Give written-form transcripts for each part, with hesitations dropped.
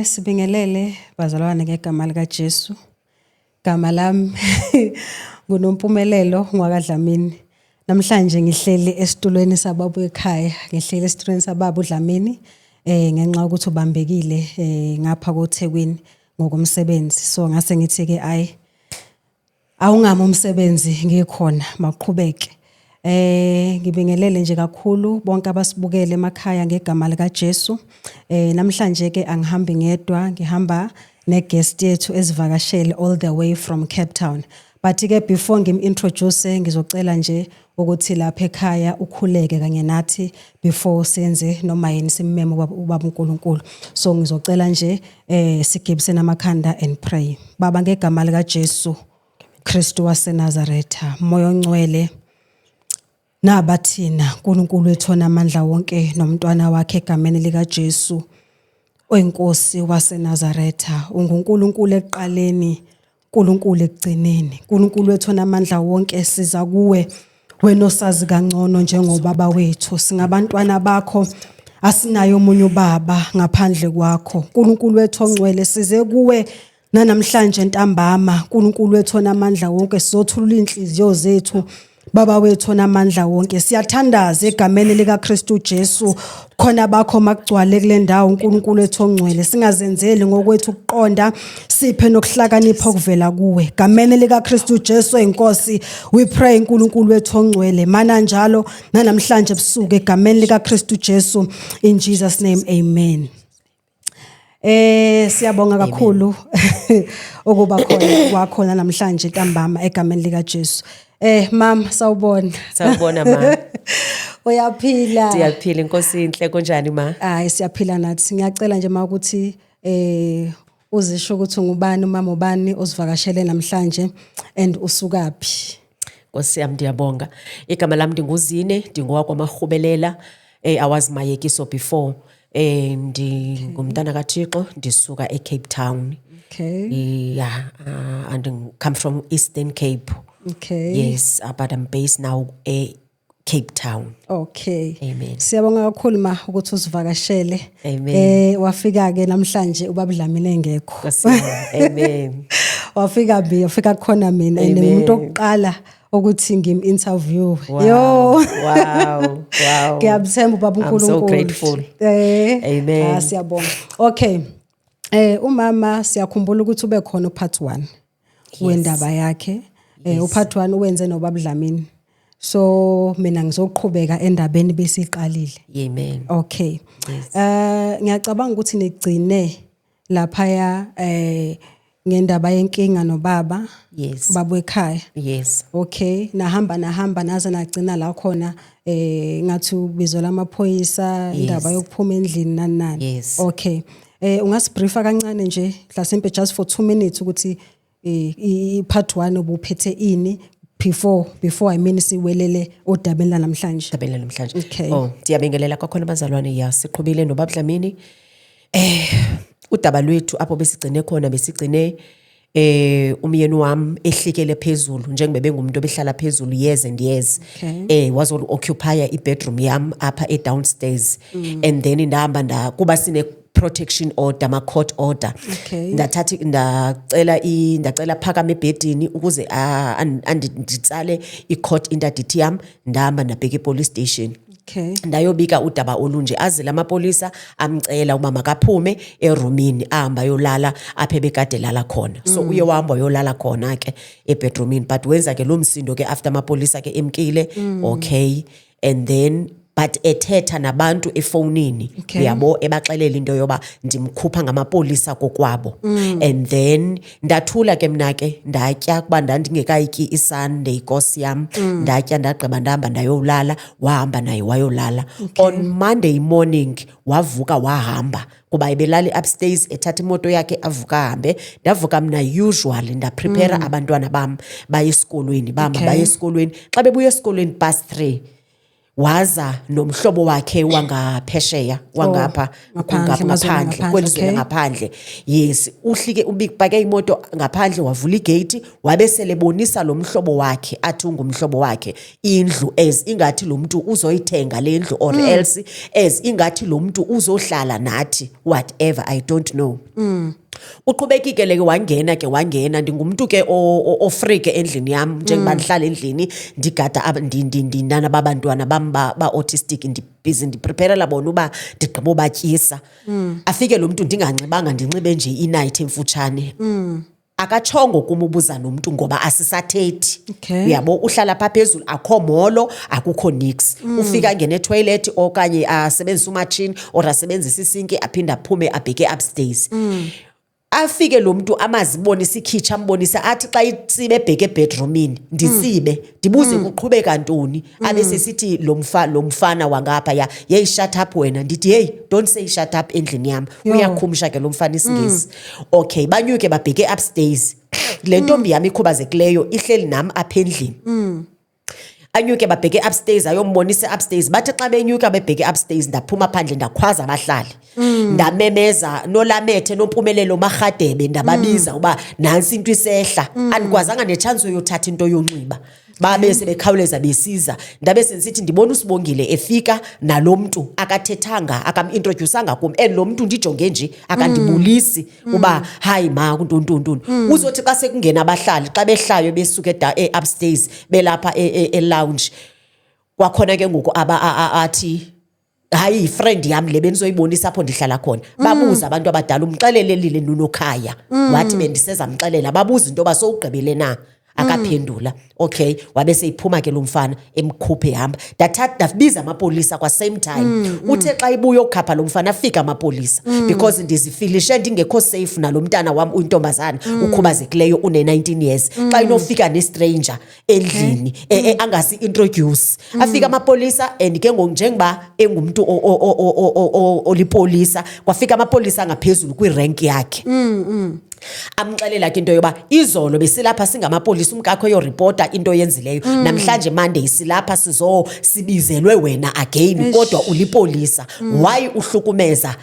Sibingelele bazalwane ngegama lika Jesu. Gama lami nguNompumelelo ngwakaDlamini. Namhlanje ngihleli esitulweni sababa ekhaya, ngihleli esitulweni sababa uDlamini ngenxa yokuthi ubambekile ngapha koThekwini ngokomsebenzi. So ngase ngithi ke ayi, awungami umsebenzi ngikhona, maqhubeke. Ngibingelele nje kakhulu bonke abasibukele emakhaya ngegama lika Jesu. Namhlanje ke angihambi ngedwa, ngihamba neguest yethu ezivakashele all the way from Cape Town. But ke before ngim-introduce, ngizocela nje ukuthi lapha ekhaya ukhuleke kanye nathi before senze noma yini, simmeme ubaba uNkulunkulu. So ngizocela nje sigibise namakhanda and pray. Baba, ngegama lika Jesu Kristu waseNazaretha, Moya oNgcwele, naba thina, uNkulunkulu wethu onamandla wonke nomntwana wakhe, egameni lika Jesu oyiNkosi waseNazaretha. UnguNkulunkulu ekuqaleni, uNkulunkulu ekugcineni. uNkulunkulu wethu onamandla wonke, siza kuwe wena osazi kangcono njengobaba wethu. Singabantwana bakho, asinayo omunye ubaba ngaphandle kwakho. uNkulunkulu wethu ongcwele, size kuwe nanamhlanje ntambama, uNkulunkulu wethu onamandla wonke, sizothulula inhliziyo zethu. Baba wethu onamandla wonke, siyathandaza egameni likaKristu Jesu, khona bakho makugcwale kule ndawo, uNkulunkulu wethu ongcwele. Singazenzeli ngokwethu ukuqonda, siphe nokuhlakanipha okuvela kuwe. Gameni likaKristu Jesu inkosi we pray, uNkulunkulu wethu ongcwele, mana njalo nanamhlanje ebusuku, egameni likaKristu Jesu, in Jesus name, amen. Siyabonga kakhulu ukuba khona kwakhona namhlanje ntambama egameni lika Jesu. Mam, sawubona. Sawubona, ma. Uyaphila? Ndiyaphila, inkosi inhle. Kunjani, ma? Hayi, siyaphila nathi. Ngiyacela nje ma ukuthi uzisho ukuthi ungubani, umama ubani osivakashele namhlanje and usukaphi. Nkosi yami, ndiyabonga. Igama lami ndinguZine, ndingowakwaMarhubelela. I was Mayekiso before. Ndingumntana kaThixo, ndisuka eCape Town. Yeah, and I come from Eastern Cape. Yes, but I'm based now e Cape Town. Amen. Siyabonga kakhulu ma ukuthi usivakashele. Amen. Wafika ke namhlanje ubaba Dlamini engekho. Nkosi yami. Amen. Wafika bi wafika khona mina and Amen. umuntu okuqala ukuthi ngim interview. Wow. Yo. Wow. Ngiyamthemba ubaba I'm so uNkulunkulu. grateful. Amen. Ah, siyabonga. Okay. Umama siyakhumbula ukuthi ube khona upart 1 wendaba yakhe. Upart 1 uwenze nobaba Dlamini. So mina ngizoqhubeka endabeni besiqalile. Amen. Okay. Yes. Ngiyacabanga ukuthi nigcine lapha ya ngendaba yenkinga nobaba. Yes. Baba ekhaya. Yes. Okay, nahamba nahamba naze nagcina la khona ngathi ubizo lamaphoyisa, indaba yokuphuma endlini, nani nani. Yes. Okay. Ungasibriefa kancane nje mhlasimpe just for 2 minutes ukuthi i part 1 ubuphethe ini before I mean siwelele odabeni la namhlanje. Dabeni namhlanje. Okay. Oh, ndiyabingelela kwakhona bazalwane. Ya, siqhubile nobaba Dlamini. Udaba lwethu apho besigcine khona, besigcine umyeni wami ehlikele phezulu njengoba bengumuntu obehlala phezulu years and years. Wazo occupy i-bedroom yami apha e downstairs and then ndahamba nda kuba sine protection order, ma court order. Ndathatha ndacela phakama ebhedini ukuze nditsale i-court interdict yami. Ndahamba ndabheka e-police station. Ndayobika udaba olunje, aze lamapolisa amcela uba makaphume erumini ahamba ayolala apha ebekade lala khona. So uye wahamba wayolala khona ke ebedroomini, but wenza ke lo msindo ke after amapolisa ke emkile. Okay, and then but ethetha nabantu efowunini, uyabo, ebaxelela into yoba ndimkhupha ngamapolisa kokwabo. And then ndathula ke mna ke, ndatya kuba ndandingekayityi iSunday, nkosi yam. Ndatya, ndagqiba, ndahamba ndayolala, wahamba naye wayolala. On Monday morning wavuka wahamba kuba ebelala upstairs, ethatha imoto yakhe avuka ahambe. Ndavuka mna usually, ndaprepare abantwana bam baye esikolweni, bahamba baye esikolweni. Xa bebuya esikolweni past 3 Waza nomhlobo wakhe wangaphesheya, wangapha. Ngaphandle, ngapha emazweni ngaphandle, angaphandle, kwelizwe ngaphandle, yes. Uhlike ubipake imoto ngaphandle, wavula igate, wabe selebonisa lo mhlobo wakhe athi ungumhlobo wakhe indlu, as ingathi lo muntu uzoyithenga le ndlu or else as ingathi lo muntu uzohlala nathi, whatever, I don't know. Uqhubekike ke, wangena ke, wangena. Ndingumntu ke o-free ke endlini yam, njengoba ndihlala endlini ndigada ndinana babantwana bam ba-autistic, ndibhizi ndipreparela bona uba ndigqiba ubatyisa. Afike lo mntu ndinganxibanga, ndinxibe nje i-night emfutshane. Akatshongo kum ubuza nomntu ngoba asisathethi. Uyabo, uhlala phaa phezulu, akho molo, akukho nix. Ufika angene etoilet okanye asebenzise umatshini or asebenzise isinki, aphinde aphume abheke upstairs. Afike lo mntu amazibonise ikhitshi, ambonise, athi xa itsibe ebheke ebedroomini, nditsibe ndibuze kuqhubeka ntoni, abe sesithi lo mfana wangapha ya, "Yeyi, shut up wena." Ndithi, "Heyi, don't say shut up endlini yam." Yho. Uyakhumsha ke lo mfana isiNgesi. Okay, banyuke babheke upstairs. Le ntombi yam ikhubazekileyo ihleli nam apha endlini. Anyuke babheke upstairs, ayombonisa upstairs. Bathi xa benyuka bebheke upstairs, ndaphuma phandle, ndakhwaza abahlali, ndamemeza noLamethe noMpumelelo Marhadebe, ndababiza uba nantsi into isehla. Andikwazanga netshansi yothatha into yonxiba, babe sebekhawuleza besiza. Ndabe sendisithi ndibona uSibongile efika nalo mntu, akathethanga, akamintrodyusanga kum, and lo mntu ndijonge nje akandibulisi uba hayi ma kuntontontoni. Uzothi xa sekungena abahlali, xa behlayo besuka e-upstairs belapha e-lounge kwakhona ke ngoku aba athi, "Hayi, yifriend yam le, benizoyibonisa apho ndihlala khona." Babuza abantu abadala, "Umxelelelile nunokhaya?" Wathi, "Bendisezamxelela." Babuza into yoba sowugqibile na, akaphendula. Okay, wabe seyiphuma ke lo mfana, emkhuphe ehamba. Ndathatha ndabiza amapolisa kwa same time. Uthe xa ibuya ukukhapha lo mfana, afika amapolisa, because ndizifilishe ndingekho safe nalo mntana wam uyintombazana ukhubazekileyo une-19 years, xa inofika nestranger endlini angasi-introduce. Afika amapolisa, and ke ngoku njengoba engumntu olipolisa, kwafika amapolisa angaphezulu kwirank yakhe. Amxelela ke into yoba izolo besilapha singamapolisa, umkakho eyoripota into oyenzileyo. Namhlanje Monday silapha sizo sibizelwe wena again, kodwa ulipolisa, why uhlukumeza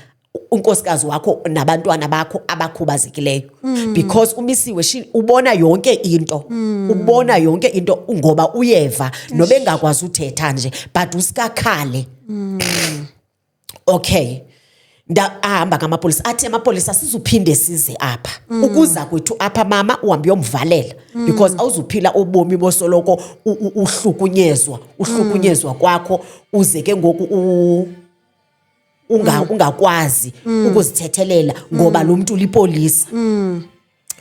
unkosikazi wakho nabantwana bakho abakhubazekileyo? Because umisiwe ubona yonke into, ubona yonke into ngoba uyeva noba engakwazi uthetha nje, but usikakhale. Okay, ahamba ngamapolisa, athi amapolisa, "Sizuphinde size apha. Ukuza kwethu apha, mama, uhambe uyomvalela, because awuzuphila ubomi bosoloko uhlukunyezwa, uhlukunyezwa kwakho, uze ke ngoku ungakwazi ukuzithethelela ngoba lo muntu ulipolisa."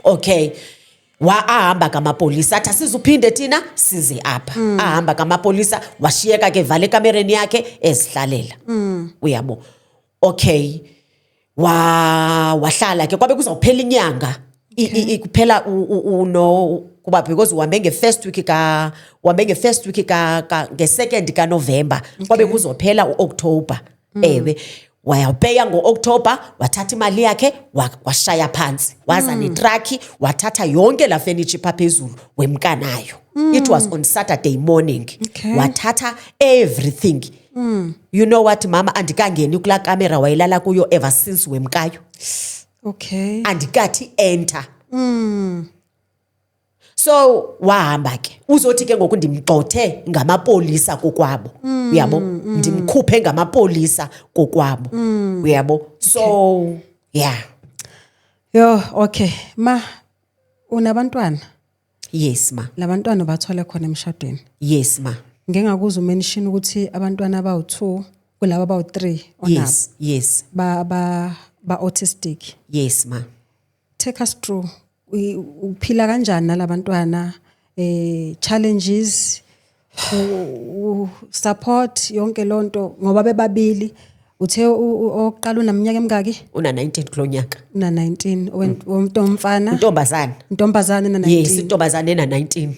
Okay, wa ahamba kamapolisa, athi asizuphinde thina size apha. Ahamba kamapolisa, washiyeka ke vale ekamereni yakhe ezihlalela, uyabo. Okay, wa wahlala ke, kwabe kuzawuphela inyanga kuphela no kuba because uhambe nge-first week ka uhambe nge-first week ka nge-second kaNovember, kwabe kuzophela u-October. Ewe, wayapeya ngo-October, wathatha imali yakhe, washaya phansi, waza netraki, wathatha yonke laa furniture phaa phezulu, wemka nayo. It was on Saturday morning. Wathatha everything. You know what, mama, andikangeni kulaa kamera wayelala kuyo ever since wemkayo. Andikathi enter. So wahamba ke, uzothi ke ngoku ndimgxothe ngamapolisa kokwabo, uyabo, ndimkhuphe ngamapolisa kokwabo, uyabo. So yeah. Yo, okay. Ma, unabantwana? Yes, ma. Labantwana bathole khona emshadweni? Yes, ma. Ngike ngakuzwa umention ukuthi abantwana abawu2 kulabo abawu3 onabo Yes. ba autistic. Yes, ma. Take us through. Uphila kanjani nalabantwana, challenges, support, yonke lonto, ngoba bebabili uthe oqala unaminyaka emingaki? Una 19 kulo nyaka. Una 19 womfana? Intombazana. Intombazane na 19? Yes, intombazana ena 19.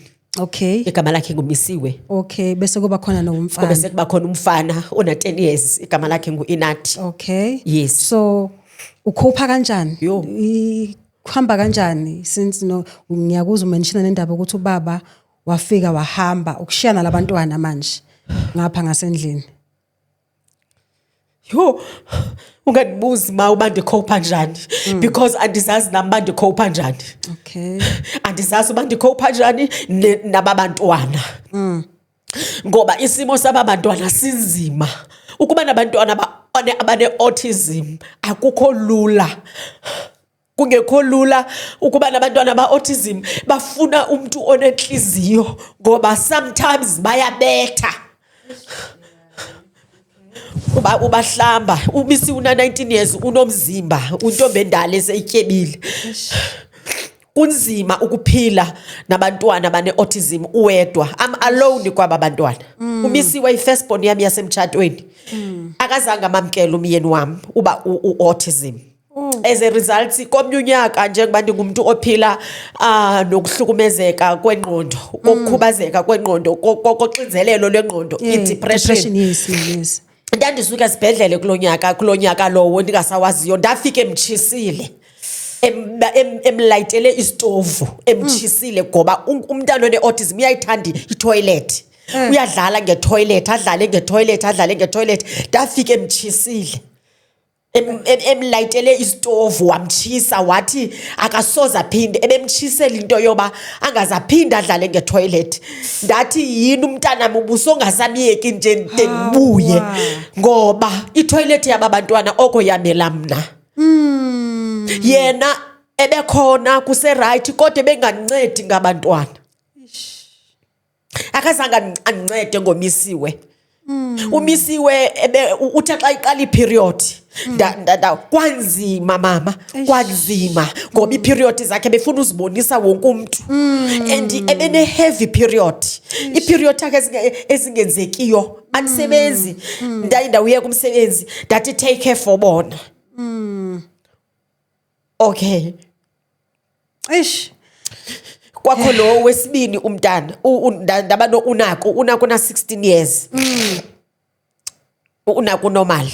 Igama lakhe ngumisiwe. Okay, bese kuba khona nomfana. Kube sekuba khona umfana ona 10 years, igama lakhe ngu-Inathi. Yes. So ukhopha kanjani? Yo. Kuhamba kanjani, since no ngiyakuzwa umention nendaba ukuthi ubaba wafika wahamba ukushiyana labantwana manje? Ngapha ngasendlini. Yho, ungandibuzi ma uba ndikhowupha njani, because andizazi nam uba ndikhowupha njani. Andizazi uba ndikhowupha njani naba bantwana, ngoba isimo saba bantwana sinzima. Ukuba nabantwana abane-autism akukho lula, kungekho lula ukuba nabantwana ba-autism. Bafuna umntu onentliziyo, ngoba sometimes bayabetha. Uba ubahlamba ubisi, una-19 years, unomzimba, untombi endala eseyityebile. Kunzima ukuphila nabantwana bane-autism uwedwa. I'm alone kwaba bantwana. Umisiwe i-firstborn yami yasemtshatweni, akazange amamkele umyeni wami uba u-autism. As a result, komnye unyaka, njengoba ndingumntu ophila nokuhlukumezeka kwengqondo, kokukhubazeka kwengqondo, koxinzelelo lwengqondo, i-depression, Depression, yes. Ndandisuka esibhedlele kuloo nyaka lowo ndingasawaziyo, ndafika emtshisile, emlayitele isitovu, emtshisile, ngoba umntana one-autism uyayithanda itoilet, uyadlala ngetoilet, adlale ngetoilet, adlale ngetoilet. Ndafika emtshisile, emlayitele isitovu, wamtshisa, wathi akasoze aphinde. Ebemtshisela into yoba angaze aphinde adlale ngetoilet. Ndathi, "Yini umntanam, ubusongasamyeki nje de ndibuye?" Ngoba itoilet yaba bantwana oko yamela mna. Yena ebekhona kuserayithi, kodwa ebengandincedi ngabantwana, akazange andincede ngomisiwe. Umisiwe uthe xa iqala iperiod, kwanzima mama, kwanzima, ngoba iiperiod zakhe befuna uzibonisa wonke umntu, and ebene-heavy period, iperiod yakhe ezingenzekiyo. Andisebenzi, ndaye ndawuyeka umsebenzi, ndathi take care for bona, okay. Eish. Kwakho lo wesibini umntana, ndaba no unako, unako na 16 years. Unako normal,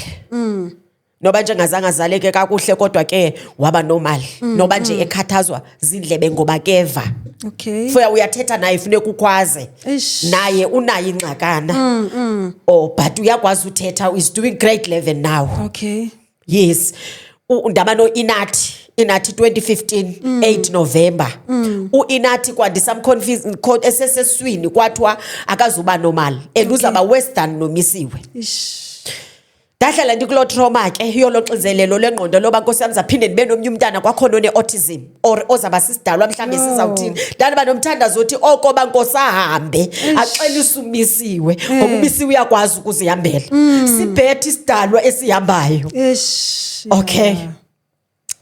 noba nje ngazange azaleke kakuhle, kodwa ke waba normal, noba nje ekhathazwa zindlebe ngoba keva. Fuya uyathetha naye, funeka ukhwaze. Naye unayo ingxakana, oh, but uyakwazi uthetha, is doing grade 11 now. Yes. Ndaba no-Inathi, Inathi 2015, 8 November. U-Inathi kwandisamconfuse eseseswini, kwathiwa akazuba normal and uzaba worse than nomisiwe. Ndahlala ndikuloo trauma ke yolo xinzelelo lwengqondo loba, nkosi yam, zaphinde ndibe nomnye umntana kwakhona one-autism or ozawuba sisidalwa mhlawumbi sizawuthini. Ndandiba nomthandazo othi okoba nkosi ahambe axelise umisiwe, ngoba umisiwe uyakwazi ukuzihambela, sibhethe isidalwa esihambayo. Okay.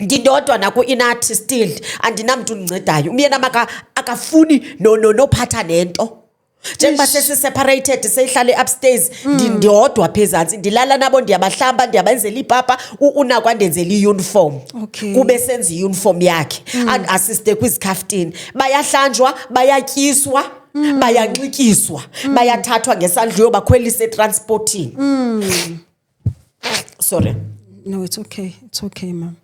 Ndindodwa naku-Inathi still, andinamntu undincedayo. Umyeni am akafuni nophatha nento, njengoba sesi-separated, seyihlale upstairs, ndindodwa apha ezantsi. Ndilala nabo, ndiyabahlamba, ndiyabenzela ipapa. Unako andenzela iuniform. Kube senza iuniform yakhe, andiasiste kwizikhaftini. Bayahlanjwa, bayatyiswa, bayanxityiswa, bayathathwa ngesandla uyobakhwelisa etransportini. Sorry. No, it's okay. It's okay, ma'am.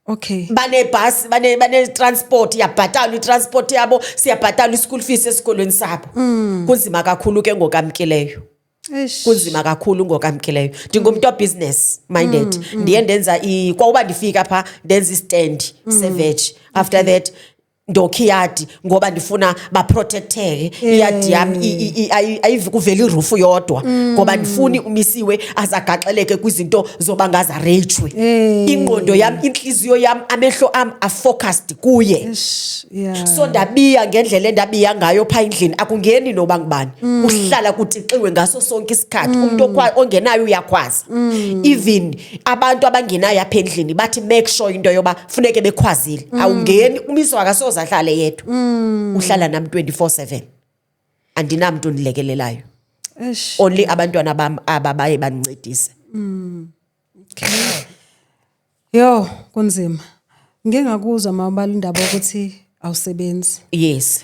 Okay. Banebhasi, bane-transport, iyabhatalwa itransport yabo, siyabhatalwa i-school fees esikolweni sabo. Kunzima kakhulu ke ngokamkileyo. Kunzima kakhulu ngokamkileyo. Ndingumntu obusiness minded. Ndiye ndenza kwawuba ndifika phaa, ndenza istand seveg. After that ndokha iyadi, ngoba ndifuna baprotecteke. Iyadi yam ayivi kuvela irufu yodwa, ngoba ndifuni umisiwe azagaxeleke kwizinto zoba ngazareyitshwe. Ingqondo yam, intliziyo yam, amehlo am afocused kuye. Eish. Yeah. So ndabiya ngendlela endabiya ngayo phaa endlini, akungeni noba ngubani, kuhlala kutixiwe ngaso sonke isikhathi. Umntu ongenayo uyakhwaza. Even abantu abangenayo apha endlini bathi make sure into yoba funeke bekhwazile. Awungeni, umiso akasoze ahlale yedwa, uhlala nam 24/7. Andinamntu undilekelelayo. Eish. Only abantwana bam aba baye bandincedise. Yo, kunzima. Ngike ngakuzwa mawubala indaba ukuthi awusebenzi. Yes.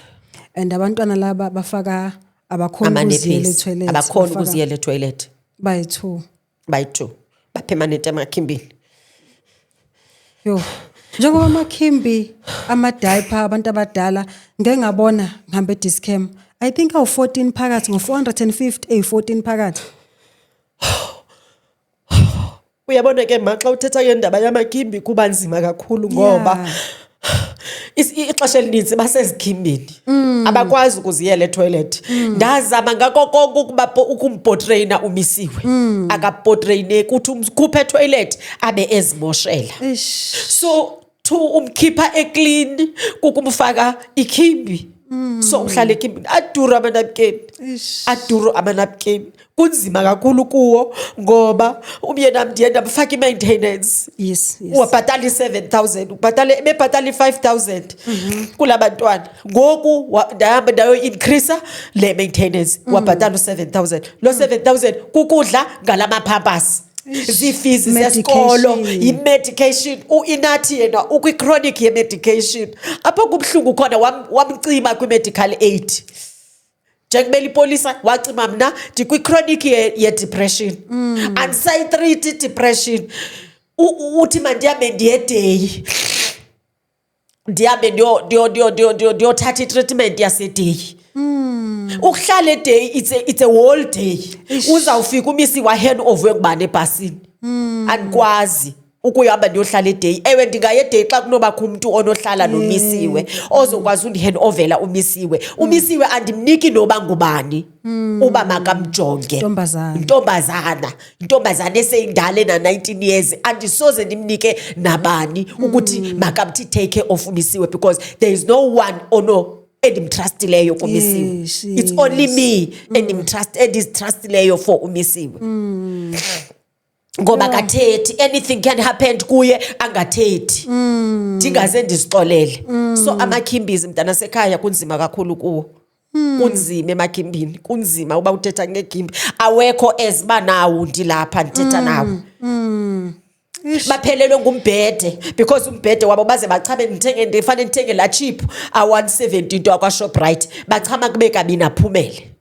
And abantwana laba bafaka, abakhona ukuziyela Amanepesi etoilet. Abakhona bafaka ukuziyela etoilet. Bayi-two. Bayi-two, bapermanent emakhimbini. Yo. Njengoba amakhimbi, ama-diaper abantu abadala, ngeke ngabona ngihambe eDischem. I think awu-14 phakathi, ngo-450 eyi-14 phakathi. Uyabona ke ma, xa uthetha ngendaba yamakhimbi kuba nzima kakhulu ngoba ixesha elininzi basezikhimbini, abakwazi ukuziyela etoilet. Ndazama ngako konke ukumpotreina umisiwe, akapotreyineki. Uthi umkhuphe etoilet abe ezimoshela. Eish. So to umkhipha eclean kukumfaka ikhimbi, so uhlala ekhimbini. Aduru amanapkeni. Eish. Aduru amanapkeni. Kunzima kakhulu kuwo ngoba umyeni am ndiye ndamfaka i-maintenance. Wabhatala i-7,000, ubhatale, bebhatala i-5,000 kula bantwana. Ngoku ndahamba ndayo-increasa le maintenance, wabhatala u-7,000. Lo 7,000 kukudla ngalama-pampers, zii-fees zesikolo, Medication. yi-medication. U-Inathi yena ukwi-chronic ye-medication. Apho kubuhlungu khona, wamcima kwi-medical aid njengoba lipolisa wacima. Mna ndikwi-chronic ye-depression, andisayitreat i-depression. Uthi mandihambe ndiye-day, ndihambe ndiyothatha itreatment yaseday. Ukuhlala eday, it's a whole day. Uzawufika umisiwa hand over ngubani ebhasini. Andikwazi ukuhamba ndiyohlala eday. Ewe, ndingaya eday xa kunobakho umntu onohlala nomisiwe, ozokwazi undihand ovela umisiwe. Umisiwe andimniki noba ngubani uba makamjonge. Ntombazana. Intombazana, intombazana eseyindala ena-19 years, andisoze ndimnike nabani ukuthi makamthi take care of umisiwe, because there is no one ono endimtrustileyo kumisiwe. It's only me endizitrustileyo for umisiwe, ngoba akathethi. Anything can happen kuye, angathethi, ndingaze ndizixolele. So amakhimbizi, mntana sekhaya, kunzima kakhulu kuwo. Kunzima emakhimbini, kunzima uba uthetha ngekhimbi. Awekho eziba nawo, ndilapha ndithetha nawo. Baphelelwe ngumbhede because umbhede wabo baze bachame. Ndithenge, ndifane ndithenge laa cheap a-170 into akwaShoprite, bachama kube kabini aphumele.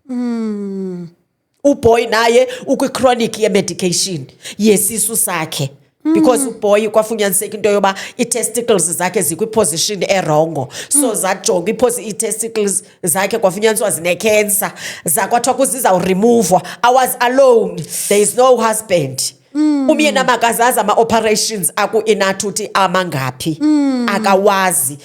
Uboy naye ukwi-chronic ye-medication yesisu sakhe, because uboy kwafunyaniseka into yoba ii-testicles zakhe zikwiposition ewrongo, so zajonga ii-testicles zakhe, kwafunyaniswa zine-cancer, zakwathiwa kuzizawuremuvwa. I was alone, there is no husband. Umyeni amakazazi ama-operations aku-Inathi uthi amangaphi, akawazi.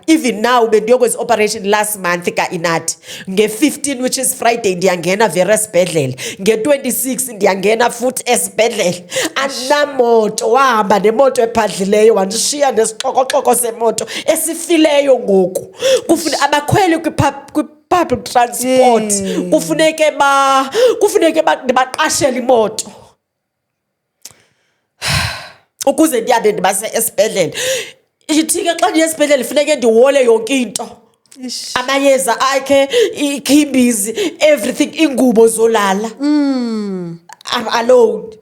Even now bendiyokwenza i-operation last month ka-Inathi nge-15, which is Friday, ndiyangena vere esibhedlele. Nge-26 ndiyangena futhi esibhedlele. Andinamoto, wahamba nemoto ephadlileyo, wandishiya nesixokoxoko semoto esifileyo. Ngoku kufuna abakhweli kwi-public transport, kufuneke ndibaqashele imoto ukuze ndihambe ndibase esibhedlele. Ithi ke xa ndiye esibhedlele funeke ndiwole yonke into, amayeza akhe, ikhimbizi, everything, iingubo zolala. I'm alone.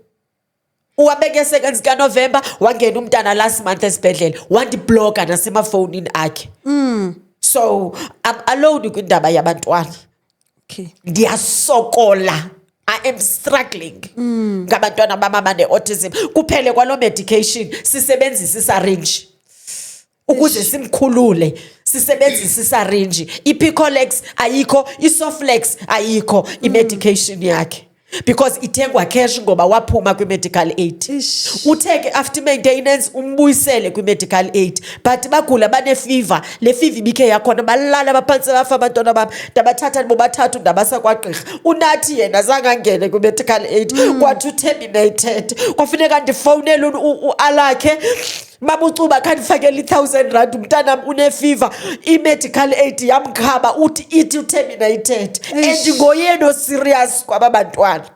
Uwabeke seconds kaNovember, wangena umntana last month esibhedlele, wandibloka nasemafowunini akhe. So I'm alone kwindaba yabantwana. Ndiyasokola, I am struggling ngabantwana bam abane-autism. Kuphele kwaloo medication, sisebenzisa isarinji ukuze simkhulule, sisebenzise isarinji. I-Picolex ayikho, i-Soflex ayikho, i-medication yakhe, because ithengwa cash ngoba waphuma kwi-medical aid. Uthe ke after maintenance umbuyisele kwi-medical aid, but bagula, banefiva. Le fiva ibikhe yakhona, balala baphantse bafa abantwana bam. Ndabathatha bobathathu, ndabasa kwagqirha. Unathi yena zange angene kwi-medical aid, kwathi uterminated. Kwafuneka ndifowunele ualakhe babucuba, khandifakele i-1000 rand, umntanam unefiva, i-medical aid yamkhaba, uthi ithi uterminated. And ngoyena oserious kwaba bantwana.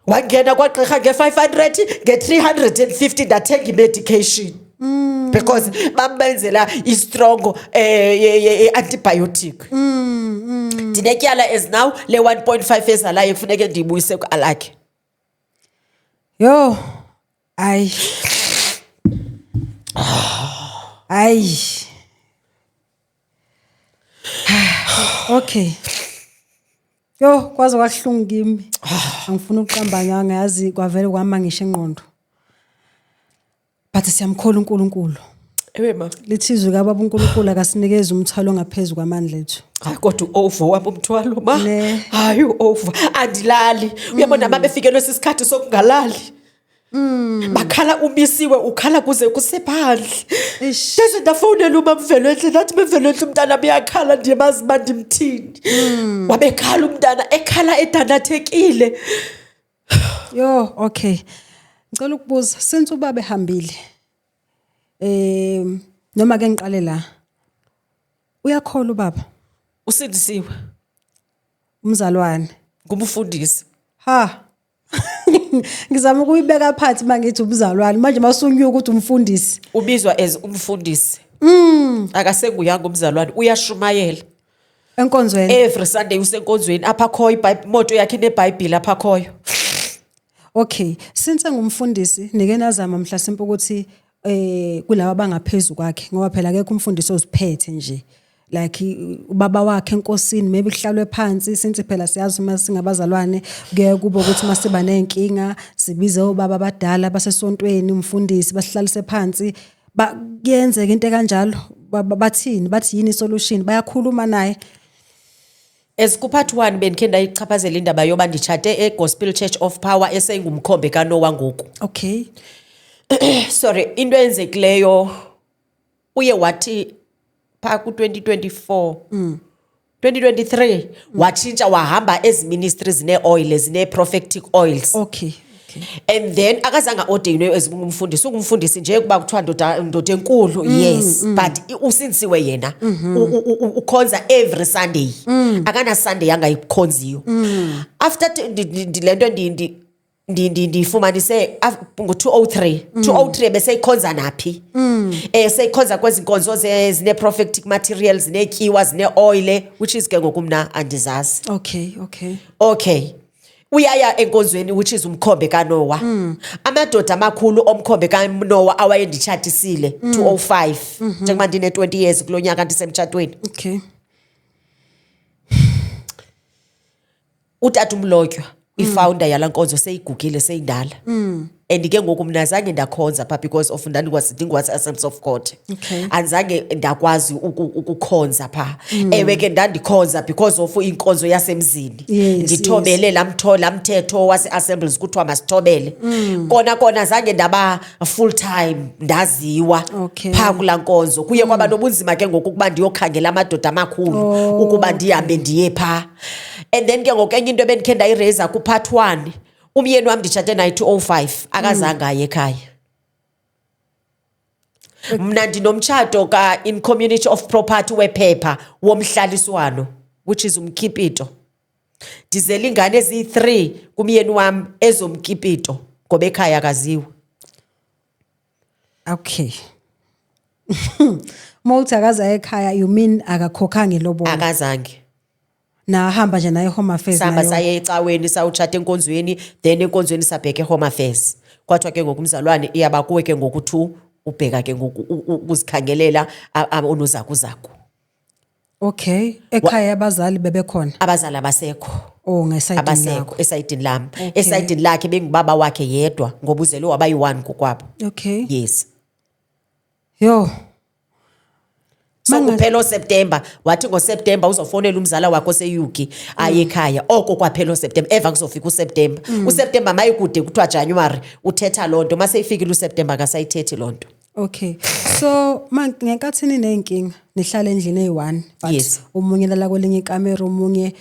Wangena kwagqirha nge-500, nge-350 ndathenga i-medication because bambenzela istrong antibiotic. Ndinetyala as now le 1.5 ezalayo, kufuneke ndiyibuyise ku-alakhe. Yo, ayi. Ayi. Okay. Yo, kwaze kwahlungu kimi. Angifuni ukuqamba nganga, yazi, kwavele kwama ngisho ingqondo. But siyamkhola uNkulunkulu. Ewe ma. Lithi izwi kababa uNkulunkulu akasinikezi umthwalo ongaphezulu kwamandla ethu. Hayi kodwa u-over wami umthwalo ma. Ne. Hayi u-over. Andilali. Uyabona uma befikelwe sisikhathi sokungalali. Bakhala umisiwe ukhala kuze kusephandle. Eish. Ndaze ndafowunela umamvelwenhle ndathi mamvelwenhle umntana uyakhala ndimazi uba ndimthini. Wabekhala umntana ekhala edandathekile. Yo, okay. Ngicela ukubuza since ubaba ehambile. Noma ke ngiqale la. Uyakholwa ubaba? Usindisiwe. Umzalwane. Ngumfundisi. Ha. Ngizama ukuyibeka phansi mangithi umzalwane manje masunyuka ukuthi umfundisi. Ubizwa as umfundisi. Akasenguyanga umzalwane uyashumayela. Enkonzweni. Every Sunday usenkonzweni apha khoyo imoto yakhe ineBhayibhile apha khoyo. Okay, since engumfundisi nike nazama mhlasimpe ukuthi kulabo abangaphezulu kwakhe ngoba phela akekho umfundisi oziphethe nje. Like ubaba wakhe enkosini maybe kuhlalwe phansi since phela siyazi uma singabazalwane kuye kube ukuthi uma siba nezinkinga sibize obaba abadala basesontweni umfundisi basihlalise phansi kuyenzeka into kanjalo bathini bathi yini solution bayakhuluma naye. As ku-part 1 bendikhe ndayichaphazela indaba yoba nditshate e-Gospel Church of Power esengumkhombe kaNoah ngoku. Okay. Sorry, into eyenzekileyo uye wathi phaa ku-2024 2023 watshintsha wahamba ezi ministries zine-oil zine-prophetic oils. Okay. Okay. And then akazange ordainwe as ungumfundisi, ungumfundisi nje kuba kuthiwa ndoda enkulu, yes, but usindisiwe yena. Ukhonza every Sunday. Akana Sunday angayikhonziyo. After le nto ndiyifumanise ngo-203. 203 beseyikhonza naphi? Seyikhonza kwezi nkonzo zine-prophetic materials, zinetyiwa, zine-oil, which is ke ngoku mna andizazi. Okay, okay. Okay. Uyaya enkonzweni which is umkhombe kaNoah. Amadoda amakhulu omkhombe kaNoah awayenditshatisile 205. Njengoba ndine 20 years kulo nyaka ndisemtshatweni. Okay. Utata uMlotywa, ifounder yala nkonzo seyigugile seyindala. And ke ngoku mna zange ndakhonza pha because of ndingwasi Assemblies of God. Okay. Andizange ndakwazi ukukhonza pha. Ewe ke ndandikhonza because of inkonzo yasemzini. Ndithobele laa mthetho wase Assemblies kuthiwa masithobele. Kona kona zange ndaba full time ndaziwa pha kulaa nkonzo. Kuye kwaba nobunzima ke ngoku ukuba ndiyokhangela amadoda amakhulu ukuba ndihambe ndiye pha. And then ke ngoku enye into ebendikhe ndayiraise ku-part 1, umyeni wam nditshate naye 205 akazange aye ekhaya. Mna ndinomtshato ka in community of property wephepha womhlaliswano which is umkipito. Ndizele ingane eziyi-3 kumyeni wam ezomkipito ngoba ekhaya akaziwa. Okay. Mawuthi akaze ekhaya you mean akakhokhanga ilobola? Akazange. Nahamba nje naye Home Affairs Sahamba nayo. saye ecaweni sawutshata enkonzweni, then enkonzweni sabheka eHome Affairs. Kwathiwa ke ngoku umzalwane iyaba kuwe ke ngoku 2 ubheka ke ngoku ukuzikhangelela onozakuzaku. Okay, ekhaya abazali bebekhona. Abazali abasekho. Oh, ngesayidini Abasekho lakho. esayidini lami. Okay. Esayidini lakhe bengubaba wakhe yedwa ngoba uzelwe waba yi-1 kokwabo. Okay. Yes. Yo. So kuphela uSeptember, wathi ngoSeptember uzofonela umzala wakhe oseYugi aye ekhaya. Oko kwaphela uSeptember, eva kuzofika uSeptember. USeptember mayikude kuthiwa January uthetha loo nto, maseyifikile uSeptember akasayithethi loo nto. Okay. So ngenkathi ninenkinga nihlala endlini eyi-1 but Yes. omunye lala kwelinye ikamera omunye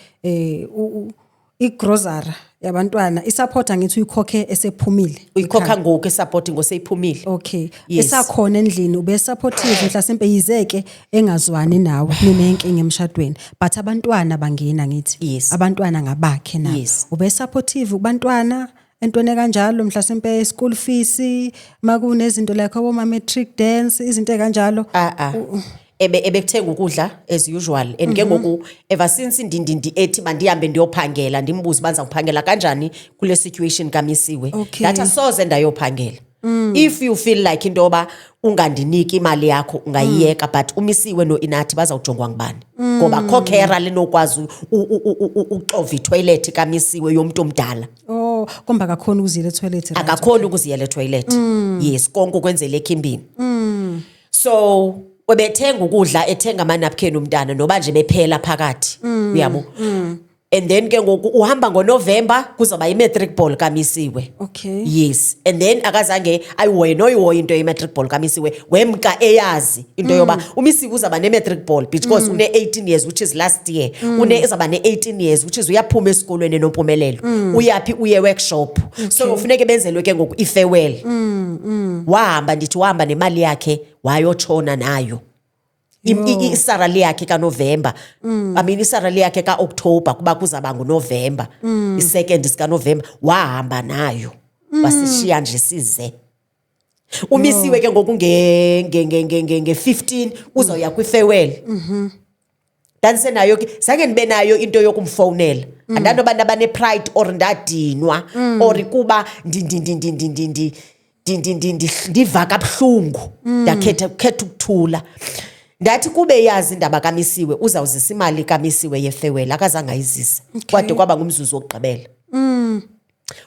igrocery yabantwana isupport ngithi uyikhokhe esephumile. Uyikhokha ngoku isupport ngoseyiphumile. Okay. Yes. Esakhona endlini ube supportive mhlasimpe yizeke engazwani nawe ninenkinga emshadweni but abantwana bangena ngithi. Yes. Abantwana ngabakhe nabo. Yes. Ube supportive kubantwana entweni kanjalo mhlasimpe school fees makunezinto like abo matric dance izinto ekanjalo. Ebekuthenga ukudla as usual and ke ngoku ever since ndi ethi mandihambe ndiyophangela ndimbuze uba ndizawuphangela kanjani kule situation kaMisiwe. Okay. Ndathi asoze ndayophangela. If you feel like into yoba ungandiniki imali yakho ungayiyeka but uMisiwe noInathi bazawujongwa ngubani. Ngoba akho carer linokwazi uxova itoilet kaMisiwe yomntu omdala. Oh, kumbe akakhoni ukuziyela etoilet, right? Akakhoni ukuziyela etoilet. Yes, konke ukwenzela ekhimbini. So ubethenga ukudla, ethenga ama-napkin umntana, noba nje bephela phakathi, uyabo. And then ke ngoku uhamba ngoNovember, kuzoba i-matric ball kaMisiwe. Yes, and then akazange ayihoye noyihoye into ye-matric ball kaMisiwe. Wemka eyazi into yoba uMisiwe uzawuba ne-matric ball because une-18 years, which is last year, une uzawuba ne-18 years, which is uyaphuma esikolweni eNompumelelo. Uyaphi? Uye workshop. So kufuneke benzelwe ke ngoku i-farewell. Wahamba, ndithi wahamba nemali yakhe, wayotshona nayo. Isalary yakhe kaNovember, I mean, isalary yakhe kaOctober, kuba kuzaba nguNovember, i-second sikaNovember, wahamba nayo, wasishiya nje size. Umisiwe ke ngoku nge-15 uzawuya kwi-farewell. Ndandisenayo ke, zange ndibe nayo into yokumfowunela. Andanoba ndaba ne-pride or ndadinwa or kuba ndiva kabuhlungu, ndakhetha khetha ukuthula. Ndathi kube yazi indaba kaMisiwe, uzawuzisa imali kaMisiwe ye-farewell, akazange ayizise kwade kwaba ngumzuzu wokugqibela.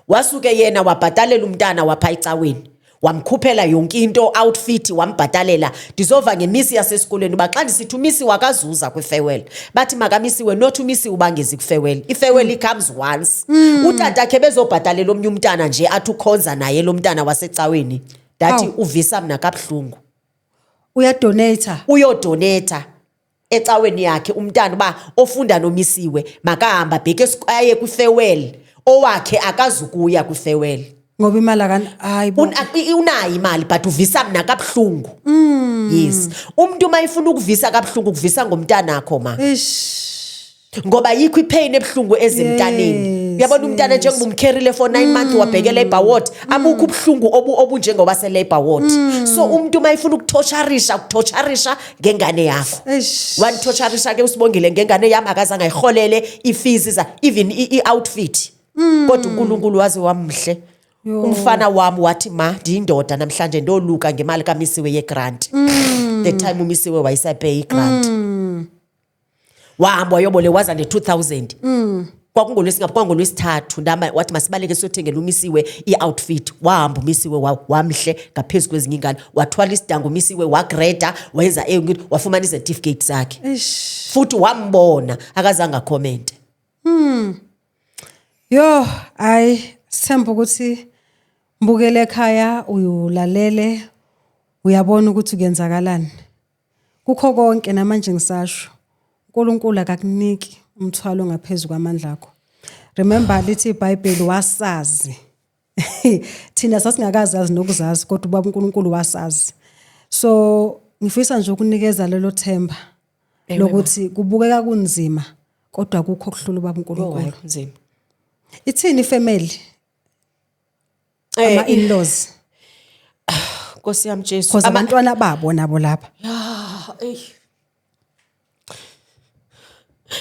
Wasuke yena wabhatalela umntana wapha ecaweni, wamkhuphela yonke into, outfit wambhatalela. Ndizova ngemisi yasesikolweni uba xa ndisithi umisi wakazuza kwi-farewell, bathi makamisiwe, not umisi ubangezi kwi-farewell. I-farewell comes once. Utatakhe bezobhatalela omnye umntana nje, athi ukhonza naye lo mntana wasecaweni. Ndathi Awu. uvisa mna kabuhlungu. Uyadonata. Uyodonata ecaweni yakhe umntana uba ofunda nomisiwe makahamba abheke aye kwi-farewell, owakhe akazukuya kwi-farewell. Ngoba imali akani, hayi bo. Unayo imali, but uvisa mna kabuhlungu. Yes, umntu uma efuna ukuvisa kabuhlungu, ukuvisa ngomntanakho ma. Eish. Ngoba yikho ipain ebuhlungu ezemntaneni. Uyabona umntana, njengoba umcarryile for 9 months, wabheke labor ward, abukho ubuhlungu obunjengoba se-labor ward. So umuntu uma efuna ukutorturisha, ukutorturisha ngengane yakho. Eish. Wanditorturisha ke uSibongile ngengane yami, akazange ayiholele i-fees za even i-outfit, kodwa uNkulunkulu waze wamhle. Yo. Umfana wami wathi, "Ma, ndiyindoda namhlanje, ndoluka ngemali kaMisiwe yegrant." The time uMisiwe wayesapay igrant, wahamba wayobole, waza ne-2000. Kwakungolwesingaphi? Kwangolwesithathu. Ndama wathi masibaleke siyothengela uMisiwe i-outfit. Wahamba uMisiwe, wamhle ngaphezu kwezinye ingane, wathwala isidango uMisiwe, wagreda, wenza wafumana izetifiketi zakhe. Eish. Futhi wambona, akazange acommente. Yo, hayi, sithemba ukuthi mbukele ekhaya uyulalele, uyabona ukuthi kuyenzakalani. Kukho konke namanje ngisasho, uNkulunkulu akakuniki umthwalo ngaphezulu kwamandla akho. Remember, lithi iBhayibheli wasazi. Thina sasingakazazi nokuzazi, kodwa ubaba uNkulunkulu wasazi. So ngifisa nje ukunikeza lelo themba lokuthi kubukeka kunzima, kodwa kukho okuhlula ubaba uNkulunkulu. Kunzima. Ithini ifamily? Ama in-laws. Nkosi yami Jesu. Because abantwana babo nabo lapha. Ya, ey.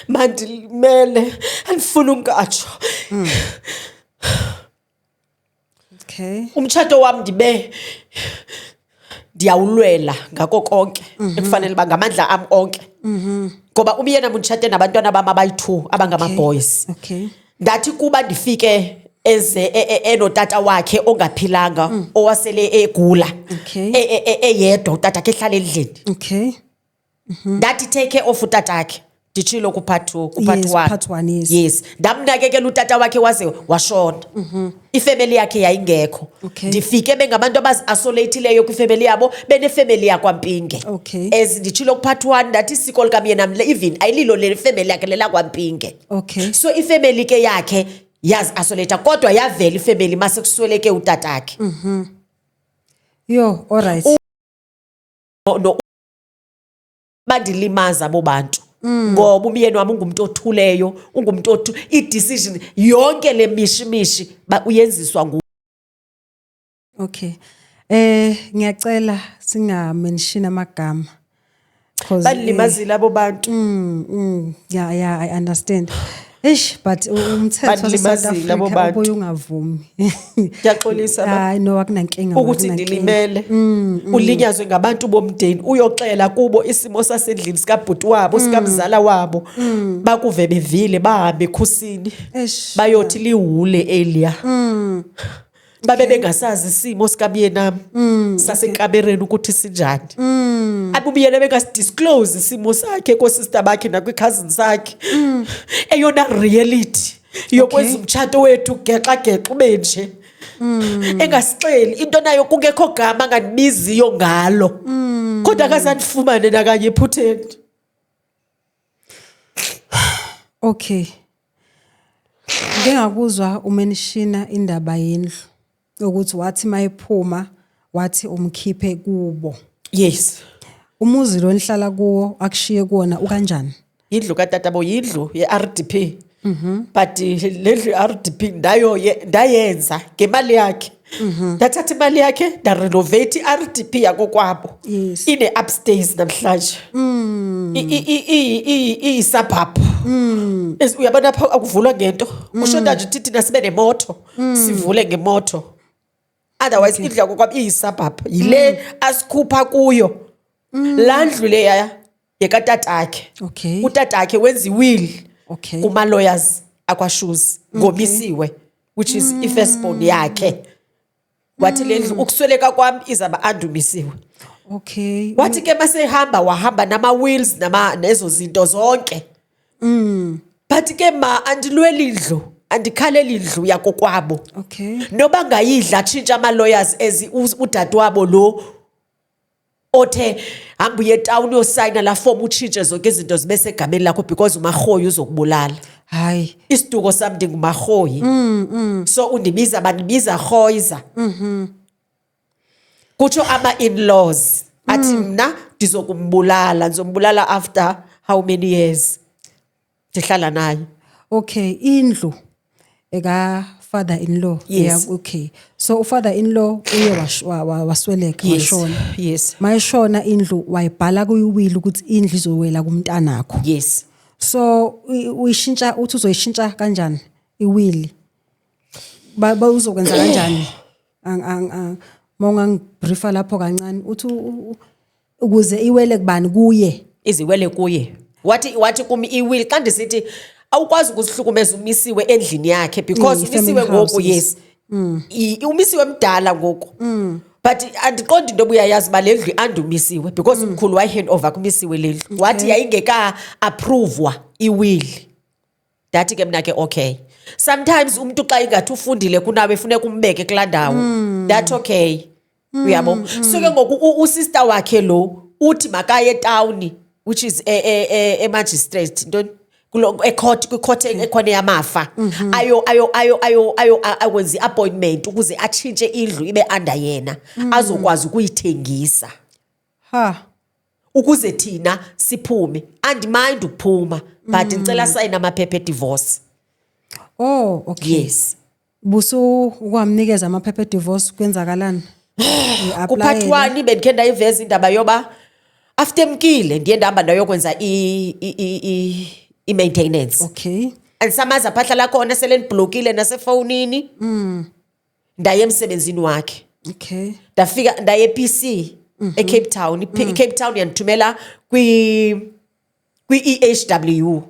Mandilimele, andifuni ungatsho. Umtshato wami ndibe ndiyawulwela ngako konke ekufanele uba ngamandla am onke, ngoba umyena munditshate nabantwana bam abayi-two abangama-boys. Ndathi kuba ndifike eze enotata wakhe ongaphilanga, owasele egula, eyedwa utata akhe, ehlala endlini. Ndathi take care of utatakhe, nditshilo kupart two, kupart one. Part one, yes. Yes, ndamnakekela utata wakhe waze washona. Ifamily yakhe yayingekho. Ndifike bengabantu abazi-isolatileyo kwifamily yabo, benefamily yakwaMpinge. As nditshilo kupart one, ndathi isiko likamyenam even ayililo le family yakhe, lelakwaMpinge. So ifamily ke yakhe yazi-isolata, kodwa yavela ifamily mase kusweleke utatakhe. Yo, all right. No, bandilimaza abo bantu, ngoba umyeni wami ungumuntu othuleyo, ungumuntu othu i-decision yonke le mishimishi uyenziswa ngu Okay. Ngiyacela singa mention amagama. 'Cause Bandilimazile abo bantu. Yeah, I understand. Eish, but umthetho wase South Bandilimazile abo Africa bantu. ubuye ungavumi. Ngiyaxolisa, ma. Hayi no, akunankinga. Ukuthi akunankinga. ndilimele, ulinyazwe ngabantu bomndeni, uyoxela kubo isimo sasendlini sikabhuti wabo, sikamzala wabo, bakuve bevile, bahambe ekhusini. Eish. Bayothi liwule elia. Babe bengasazi isimo sikamyenami sasekamereni ukuthi sinjani. Abubiyele bengasidisclose isimo sakhe koosister bakhe nakwi-cousin sakhe. Eyona reality yokwenza umtshato wethu gexa-gexa ube nje, engasixeli into nayo, kungekho gama angandibiziyo ngalo, kodwa akazandifumane nakanye ephutheni. Okay. Ngike ngakuzwa umenshina indaba yendlu ukuthi wathi mayiphuma wathi umkhiphe kubo. Yes. Umuzi lo nihlala kuwo akushiye kuwona ukanjani? Indlu katatabo yindlu ye-RDP. But le ndlu ye-RDP ndayenza ngemali yakhe. Ndathatha imali yakhe ndarenovate i-RDP yakokwabo. Ine-upstairs namhlanje. Iyi-suburb. Uyabona apha akuvulwa ngento. Kushoda nje ukuthi thina sibe nemoto. Sivule ngemoto. Otherwise indlu yakokwabo iyi-suburb. Yile asikhupha kuyo. Laa ndlu leya yekatatakhe. Utatakhe wenza iwill kuma-lawyers akwashuzi ngomisiwe, which is i-firstborn yakhe. Wathi le ndlu ukusweleka kwami izaba andumisiwe. Wathi ke masehamba wahamba nama-wills nama nezo zinto zonke. But ke ma, andilweli indlu, andikhaleli indlu yakokwabo. Noba ngayidla atshintsha ama-lawyers as udadewabo lo othe hamba uye etawuni uyosayina laa fomu utshintshe zonke izinto zibe segameni lakho because umarhoyi uzokubulala. Hayi. Isiduko sam ndingumarhoyi. So undibiza, bandibiza Rhoyiza. Kutsho ama-in-laws athi mna ndizokumbulala, ndizombulala after how many years ndihlala naye. Okay, indlu eka father in law. Yes. Yeah, okay. So ufather in law uye wasweleka, washona. Yes. Mayishona indlu wayibhala kuyiwill ukuthi indlu izowela kumntanakho. Yes. So uyishintsha, uthi uzoyishintsha kanjani iwill? Ba uzokwenza kanjani? Ang ang ang mawungangibriefa lapho kancane, uthi ukuze iwele kubani, kuye? Iziwele kuye. Wathi kum iwill xa ndisithi awukwazi ukuzihlukumeza umisiwe endlini yakhe because I-family umisiwe ngoku house, yes. Yes. Umisiwe mdala ngoku. But andiqondi into obuyayazi uba le ndlu andumisiwe because umkhulu wayi-hand over kumisiwe le ndlu. Wathi yayingeka-approvwa iwill. Ndathi ke mna ke okay. Sometimes umntu xa ingathi ufundile kunawe funeka umbeke kulaa ndawo. That's okay. Uyabo? So ke ngoku usister wakhe lo uthi makaye etawuni, which is e-magistrate ntoni, kulo ecourt, kwicourt ekhona yamafa, ayo akwenza i-appointment ukuze atshintshe indlu ibe under yena, azokwazi ukuyithengisa Ha. ukuze thina siphume. Andimind ukuphuma, but ndicela sayina amaphepha edivorce. Oh, okay. Yes. Busu ukwamnikeza amaphepha edivorce, kwenzakalani? Kupart 1 bendikhe ndayiveza indaba yoba after emkile ndiye ndahamba ndayokwenza i-maintenance. Andisamazi apha ahlala khona, sele ndibhlokile nasefowunini. Ndaye emsebenzini wakhe. Ndafika ndaye e-PC eCape Town. ICape Town yandithumela kwi-EHW.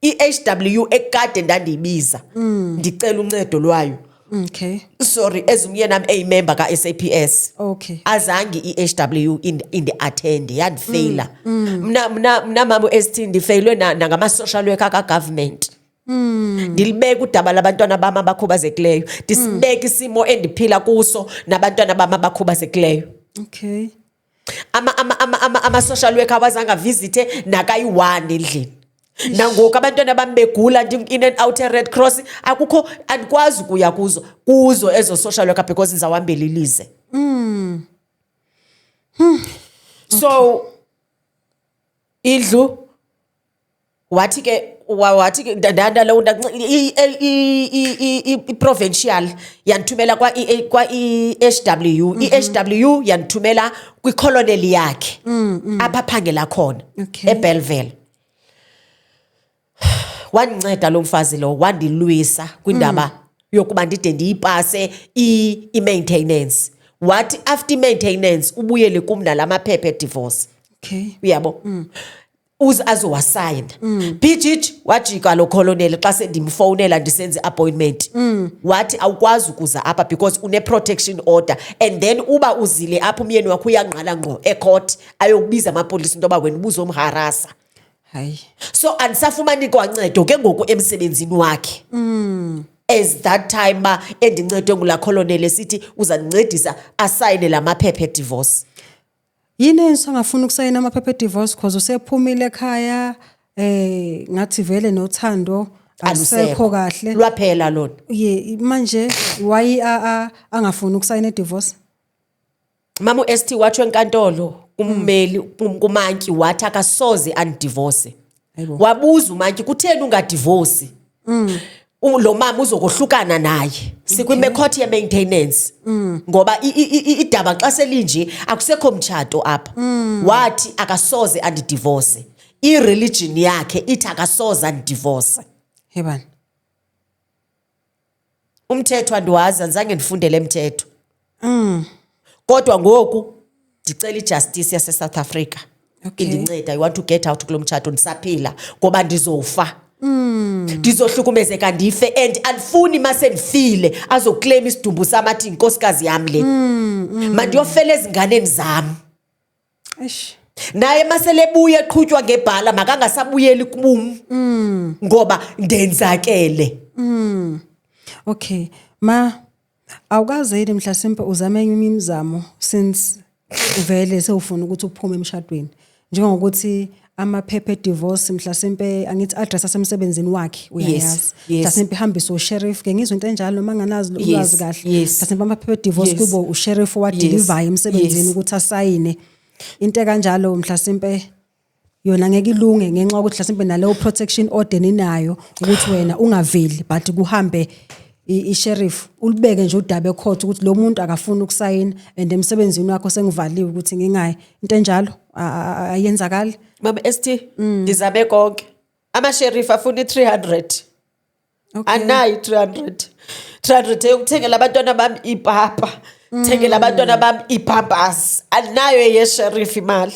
I-HW ekade ndandiyibiza ndicela uncedo lwayo. Sorry, ezumyeni am eyimember ka-SAPS. Azange i-HW indi-attend, yandifeyila. Mna mama u-ST ndifeyilwe nangama-social worker ka-government. Ndilibeka udaba labantwana bam abakhubazekileyo. Ndisibeka isimo endiphila kuso nabantwana bam abakhubazekileyo. Ama social worker awazange avisite nakayi-one endlini. Nangoku abantwana bam begula, ndim-in and out e-Red Cross, akukho, andikwazi ukuya kuzo ezo social worker because ndizawuhambela ilize. So indlu wathi ke wathi ke i-provincial yandithumela kwa-EHW, i-HW yandithumela kwicolonel yakhe apha aphangela khona eBellville. Wandinceda lo mfazi lo, wandilwisa kwindaba yokuba ndide ndiyipase i-maintenance. Wathi after i-maintenance ubuyele kum nala maphepha edivorce. Uyabo? Uze azowasayina. Bhijiji wajika lo colonel xa sendimfowunela ndisenza i-appointment. Wathi awukwazi ukuza apha because une-protection order, and then uba uzile apha umyeni wakho uyangqala ngqo ecourt ayokubiza amapolisa into yoba wena ubuzomharasa. Hayi. So andisafumani kwancedo ke ngoku emsebenzini wakhe. As that time ba endincedwe ngulaa colonel esithi uzandincedisa asayine la maphepha edivorce. Yini enza angafuni ukusayina amaphepha edivorce? Cause usephumile ekhaya, ngathi vele nothando alusekho kahle. Lwaphela lona. Ye, manje why angafuni ukusayina edivorce? Mama u-ST watsho enkantolo kummeli, kumantyi, wathi akasoze andidivorce. Hayibo. Wabuza umantyi, kutheni ungadivorce? Lo mama uzokohlukana naye. Sikwime-court ye-maintenance. Ngoba idaba xa selinje akusekho mtshato apha. Wathi akasoze andidivorce. I-religion yakhe ithi akasoze andidivorce. Hebani. Umthetho andiwazi, andizange ndifundele mthetho. Kodwa ngoku ndicela ijustice yase-South Africa. Indinceda, I want to get out kulo mtshato ndisaphila ngoba ndizofa. Ndizohlukumezeka ndife, and andifuni mase ndifile azoclaim isidumbu sam athi yinkosikazi yam le. Mandiyofela ezinganeni zam. Eish. Naye maselebuya eqhutywa ngebhala makangasabuyeli kum ngoba ndenzakele. Okay, ma awukaze yini mhlasimpe uzame enye imizamo since vele sewufuna ukuthi uphume emshadweni, njengokuthi amaphepha edivorce, mhlasimpe angithi address asemsebenzini wakhe uyayazi? Yes. Mhlasimpe ihambise usheriff ke, ngizwe into enjalo noma nganazi ulwazi kahle. Mhlasimpe amaphepha edivorce kubo usheriff owadeliver emsebenzini ukuthi asayine into ekanjalo. Mhlasimpe yona ngeke ilunge ngenxa yokuthi mhlasimpe naleyo protection order ninayo ukuthi wena ungaveli, but kuhambe i-sheriff ulibeke nje udaba ecourt ukuthi lo muntu akafuni ukusayina and emsebenzini wakho sengivaliwe ukuthi ngingayi. Into enjalo ayenzakali? Mama ST, ndizame konke. Amasheriff afuna i-300. Anayo i-300. 300 eyokuthengela abantwana bami ipapa, thengela abantwana bami ipampers. Anayo eyesheriff imali.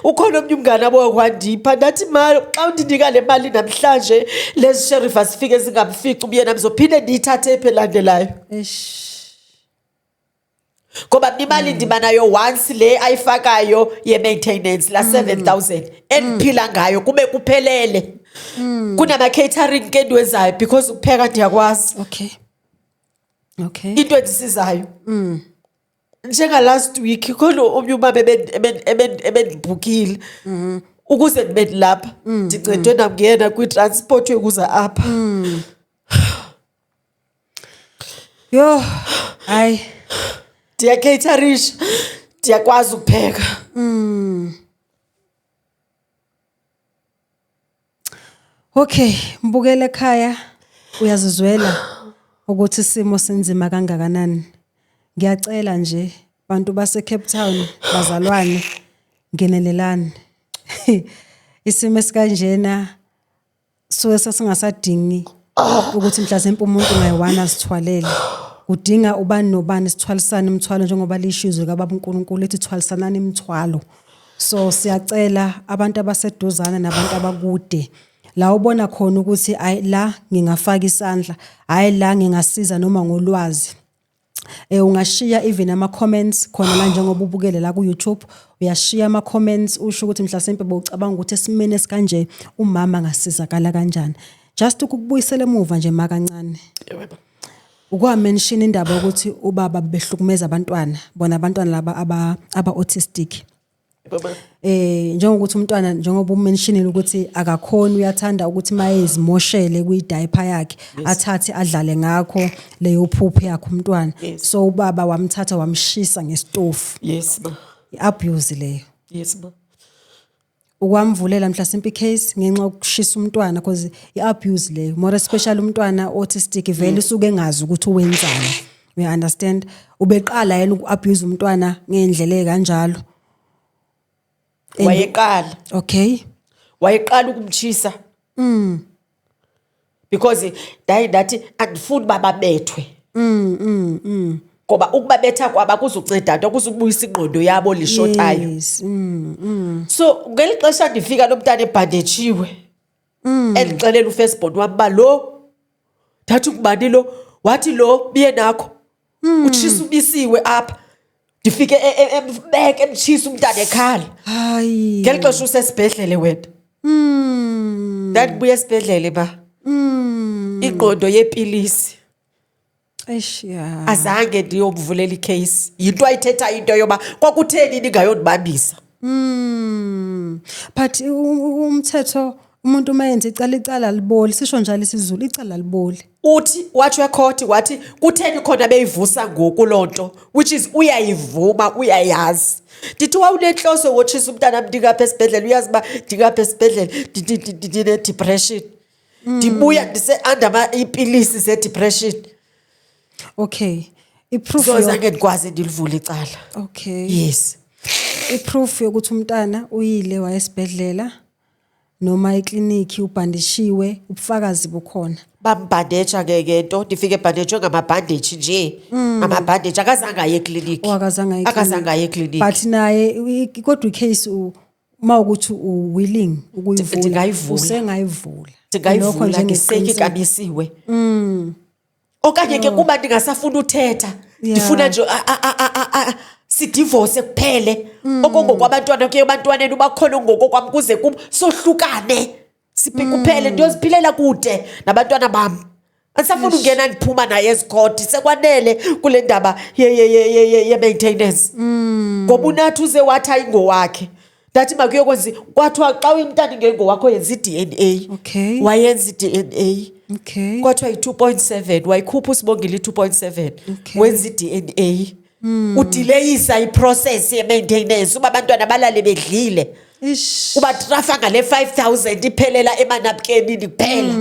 Ukhona omnye umngane abo kwandipha, ndathi mali xa undinika le mali namhlanje, lezi sheriff asifike zingamfici umyena, ndizophinde ndiyithathe phi elandelayo? Eish. Ngoba mna imali ndiba nayo once, le ayifakayo ye-maintenance la 7000 endiphila ngayo kube kuphelele. Kunama-catering ke endiwenzayo because ukupheka ndiyakwazi. Into endisizayo njenga-last week, khona omnye umama ebendibhukile ukuze ndibe ndilapha, ndincedwe namngena kwi-transport yokuza apha. Yo, hayi. Ndiyacaterisha, ndiyakwazi ukupheka. Okay, mbukele ekhaya, uyazizwela ukuthi isimo sinzima kangakanani. Ngiyacela nje bantu base Cape Town, bazalwane, ngenelelani. Isimo esikanjena suke sesingasadingi ukuthi mhlasimpe umuntu ngayi-one asithwalele. Kudinga ubani nobani, sithwalisane imithwalo njengoba lisho izwi kababa uNkulunkulu ethi thwalisanani imithwalo. So siyacela abantu abaseduzane nabantu abakude, la ubona khona ukuthi ayi la ngingafaka isandla, hayi la ngingasiza noma ngolwazi, ungashiya even ama comments khona la njengoba ubukele la ku YouTube. Uyashiya ama comments usho ukuthi mhlasimpe bowucabanga ukuthi esimene esikanje umama angasizakala kanjani. Just ukukubuyisela emuva nje makancane, ukwamention indaba yokuthi ubaba behlukumeza abantwana, bona abantwana laba aba autistic, njengokuthi umntwana, njengoba umentionile ukuthi akakhoni, uyathanda ukuthi mayezimoshele kwi-diaper yakhe athathe adlale ngakho leyo phupho yakhe umntwana. So ubaba wamthatha wamshisa ngesitofu. Yes ma. I-abuse leyo. Yes ma. Ukwamvulela mhlasimpe icase ngenxa yokushisa umntwana, because i-abuse leyo, more especially umntwana autistic vele usuke engazi ukuthi wenzani. We understand ubeqala yena uku-abuse umntwana ngendlela ekanjalo. Wayeqala. Wayeqala ukumtshisa because ndaye ndathi andifuni uba babethwe. Ngoba ukubabetha kwabo akuzukunceda nto, kuzukubuyisa ingqondo yabo lishotayo. Yes. So ngeli xesha ndifika lo mntana ebhandetshiwe, endixelela ufirstborn wam uba lo, ndathi ngubani lo, wathi lo biye nakho utshisa ubisiwe apha. Ndifike embeke emtshisa umntana ekhala. Hayi. Ngeli xesha usesibhedlele wena. Ndandibuya esibhedlele ba ingqondo yeepilisi. Eish, yeah. Azange ndiyomvulela ikheyisi. Yinto ayithethayo into yoba kwakutheni ningayondibambisa. But umthetho, umuntu uma yenza icala, icala liboli, sisho njalo isiZulu, icala liboli. Uthi watsho ekhoti wathi kutheni khona beyivusa ngoku loo nto, which is uyayivuma, uyayazi. Ndithi wawunenhloso wotshisa umntana, ndingapha esibhedlele, uyazi uba ndingapha esibhedlele ndine-depression, ndibuya ndise-under iipilisi ze-depression. Okay. I-proof So zange ndikwazi ndilivule icala. Yes. I-proof yokuthi umntana uyile wayesibhedlela noma ekliniki ubhandishiwe, ubufakazi bukhona? Bambhandeja ke ke nto, ndifike ebhandejwe ngamabhandeji nje, amabhandeji. Akazange aye ekliniki. Oh, akazange aye ekliniki. Akazange aye ekliniki. But naye kodwa icase uma ukuthi u-willing ukuyivula, Ndingayivula. usengayivula. Lokho Ndingayivula ngeseki njengeqiniseko. kabisiwe okanye ke kuba ndingasafuni uthetha, ndifuna nje sidivose kuphele, okongokwabantwana kuye ebantwaneni, uba khona ngokokwam kuze kum, sohlukane siphi kuphele, ndiyoziphilela kude nabantwana bam. Andisafuni ungena ndiphuma naye ezikhoti, sekwanele kule ndaba ye-maintenance, ngoba unathi uze wathi ayingowakhe. Ndathi makuyokwenza, kwathiwa xa umntana ingengowakho yenza i-DNA. Wayenza i-DNA. Kwathiwa yi-2.7, wayikhupha uSibongile i-2.7. Wenza i-DNA, udeleyisa iprocess ye-maintenance uba abantwana balale bedlile. Ubatrafa ngale 5000 iphelela emanapkenini kuphela,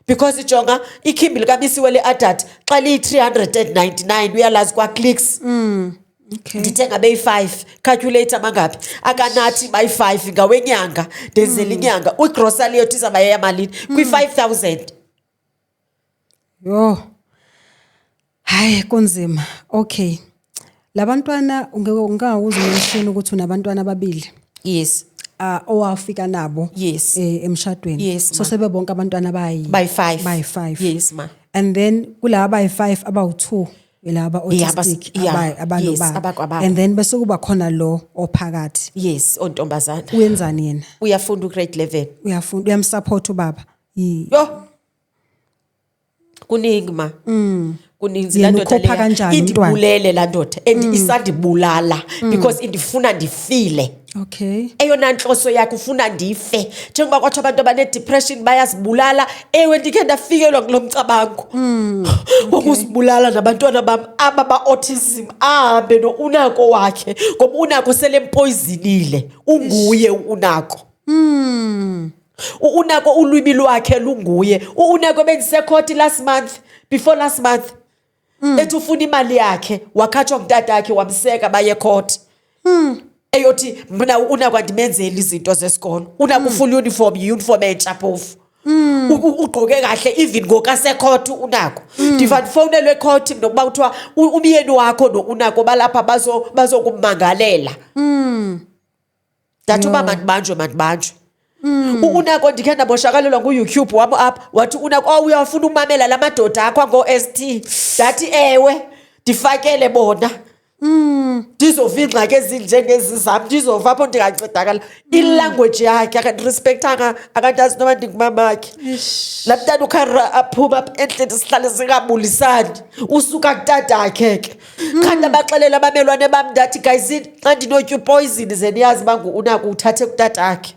because jonga ikhimbi likabisiwe le-adult xa liyi-399, uyalazi kwaClicks. Ndithenga beyi-5, calculate mangaphi akanathi bayi-5 ngawenyanga, ndenzela inyanga igrosari yethu izawuba yeyamalini kwi-5000. Yho. Hayi, kunzima. Okay. Labantwana ungeke umention ukuthi unabantwana ababili? Yes. Owafika nabo Yes. Emshadweni. Yes, So ma. sebebonke abantwana bayi Bayi-5. Bayi-5. Yes, ma. And then kulaba bayi-5, abawu-2 laba autistic, abanobaba. Abakwababa. And then bese kuba khona lo ophakathi. Yes, ontombazana. Uyenzani yena? Uyafunda ugrade 11. Uyafunda, uyamsupport ubaba? Yho, kuningi ma, kuninzi. Yena Laa ndoda ukhopha leya kanjani umntwana? Indibulele laa ndoda and isandibulala because indifuna ndifile. Eyona ntloso yakhe ufuna ndife, njengoba kwatsho abantu abane-depression bayazibulala. Ewe, ndikhe ndafikelwa kulo mcabango wokuzibulala nabantwana bam aba ba-autism, ahambe no-unako wakhe, ngoba unako selempoyizinile, unguye unako. Unako ulwimi lwakhe lunguye. Unako bendisekhoti last month, before last month, ethi ufuna imali yakhe, wakhatshwa ngutata yakhe, wamseka baye ekhoti, eyothi mna unako andimenzeli izinto zesikolo, unako ufuna uniform, yi-uniform entsha phofu. Ugqoke kahle even ngokasekhoti unako. Ndiva ndifowunelwe ekhoti nokuba kuthiwa umyeni wakho no-unako balapha bazokumangalela. Ndathi uba mandibanjwe, mandibanjwe. Unako ndikhe ndamoshakalelwa nguYouTube wam apha, wathi unako, oh, uyawafuna umamela la madoda akho angoo-S T. Ndathi ewe, ndifakele bona, ndizova iingxaki ezinjengezi zam, ndizova apho ndingancedakala. Ilanguage yakhe akandirespektanga, akandazi noba ndingumamakhe. Laa mntana ukharira aphuma apha endlini, sihlale singabulisani, usuka kutatakhe ke. Kha ndabaxelela abamelwane bam, ndathi gayizini, xa ndinotya upoyizini ze niyazi uba unako uthathe kutatakhe.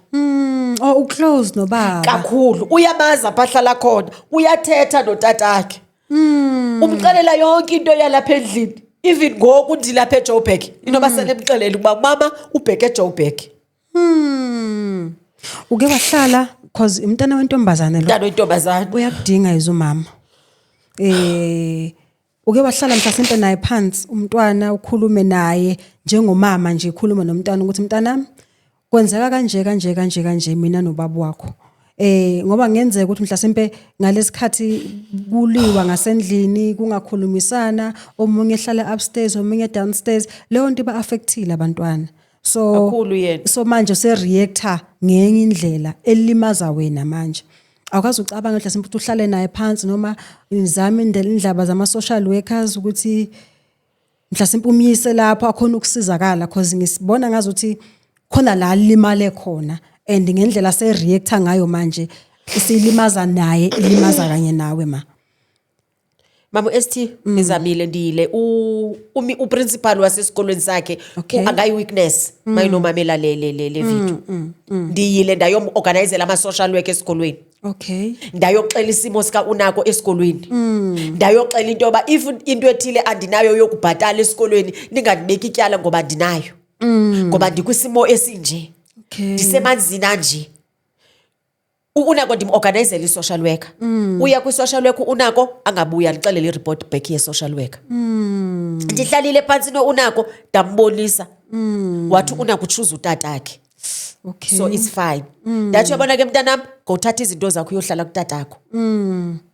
Oh, uclose nobaba. Kakhulu, uyamazi apha ahlala khona, uyathetha notatakhe, umxelela yonke into yalapha endlini. Even ngoku ndilapha eJoburg, inoba selemxelela ukuba mama ubheke eJoburg. Uke wahlala, cause umntana wentombazane lo. Mntana wentombazane. Uyakudinga izumama. Uke wahlala mhlasimpe naye phansi umntwana, ukhulume naye njengomama nje, ukhulume nomntwana ukuthi mntanami, kwenzeka kanje kanje kanje kanje mina nobaba wakho. Ngoba ngenzeka ukuthi mhlasimpe ngalesikhathi kuliwa ngasendlini, kungakhulumisana, omunye ehlala upstairs, omunye downstairs, leyo nto iba affectile abantwana. So Kakhulu yena. So manje use-reacta ngenye indlela elimaza wena. Manje awukaze ucabange mhlasimpe ukuthi uhlale naye phansi noma nizame indlela, indlaba zama-social workers, ukuthi mhlasimpe umyise lapho akhona ukusizakala? Cause ngisibona ngazuthi khona la limale khona, and ngendlela se-reacta ngayo manje isilimaza naye, ilimaza kanye nawe, ma. Mama ST, ngizamile, ndiyile uprincipal wasesikolweni sakhe. Angayi-witness mayinomamela le video. Ndiyile ndayom-organizela ama-social work esikolweni. Ndayoxela isimo sika unako esikolweni, ndayoxela into yoba if into ethile andinayo yokubhatala esikolweni, ningandibeki ityala ngoba ndinayo, ngoba ndikwisimo esinje, ndisemanzini anje. Unako ndimorganizele i-social worker, uya kwi-social worker unako, angabuya andixelele i-report back ye-social worker. Ndihlalile phantsi no-unako, ndambonisa, wathi unako utshuza utatakhe. So it's fine. Ndathi, uyabona ke mntanam, ngothatha izinto zakho uyohlala kutatakho,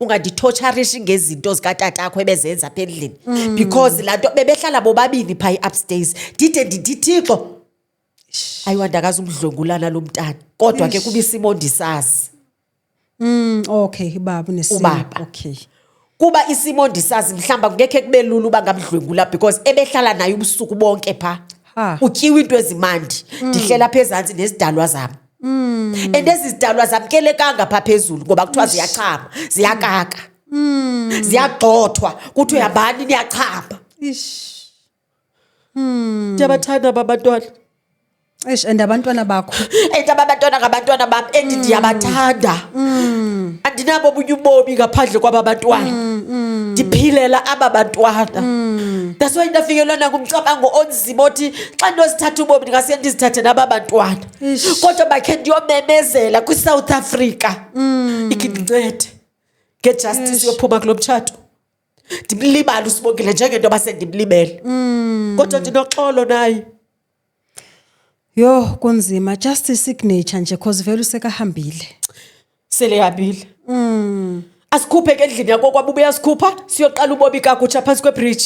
ungandithocharishi ngezinto zikatatakho ebezenza apha endlini, because laa nto bebehlala bobabini phaa i-upstairs. Ndide ndithi, Thixo, ayiwandakazi umdlwengulana lo mntana, kodwa ke kuba isimo ndisazi. Okay, baba unesimo. Ubaba. Kuba isimo ndisazi, mhlawumbi akungekhe kube lula uba ngamdlwengula, because ebehlala naye ubusuku bonke phaa. Utyiwa into ezimandi, ndihlela apha ezantsi nezidalwa zam, and ezi zidalwa zamkelekanga phaa phezulu ngoba kuthiwa ziyachama, ziyakaka, ziyagxothwa, kuthiwa yabani, niyachama. Ndiyabathanda aba bantwana. Eish, and abantwana bakho. And aba bantwana ngabantwana bam, and ndiyabathanda. Andinabo obunye ubomi ngaphandle kwaba bantwana, ndiphilela aba bantwana. That's why ndafikelwa nangumcabango onzima othi xa ndinozithatha ubomi, ndingase ndizithathe naba bantwana. Kodwa bakhe ndiyomemezela kwiSouth Africa, ikhe ndincede ngejustice yophuma kulo mtshato, ndimlibale uSibongile njengento yoba sendimlibele, kodwa ndinoxolo naye. Yo, kunzima. Just i-signature nje, cause vele usekahambile. Sele hambile. Asikhuphe ke endlini yakokwabo, ubuya sikhupha, siyoqala ubomi kakutsha phantsi kwebridge.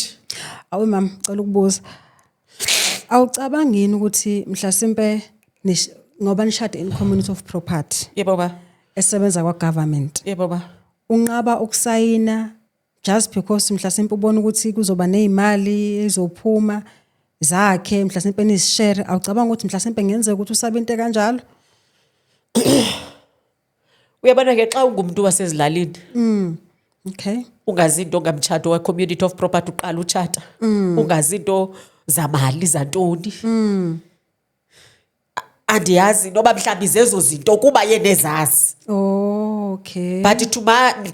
Awe mama, cela ukubuza. Awucabangini ukuthi mhlasimpe ngoba nishade in community of property Yebo ba. esebenza kwa government, Yebo ba. unqaba ukusayina just because mhlasimpe ubona ukuthi kuzoba nezimali ezophuma zakhe, mhlasimpe nizishare? Awucabanga ukuthi mhlasimpe ngenzeka ukuthi usabe into kanjalo? Uyabona ke, xa ungumntu wasezilalini, ungazi into ngamtshato wa-community of property, uqala utshata ungazi into zamali zantoni, andiyazi noba mhlawumbi zezo zinto kuba yena ezazi. But